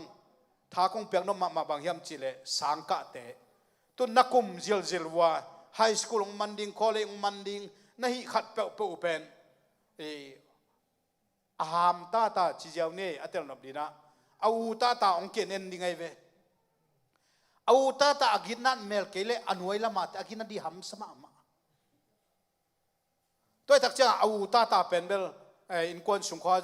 tha kong piak nop mahmah bang hiam cih leh sangkahte. Tun na kum zilzil uh a, high school hong man ding, college hong man ding, na hih khat peuhpeuh uh pen, eh, a ham tata ci ziau ni a telnop ding a, a u tata hong kien en ding ahi ve. A u tata a gitna mel kei leh a nuai lamate a gitna ding hamsa mahmah. Tua hi tak ciangah a u tata pen bel, eh, innkuan sung khua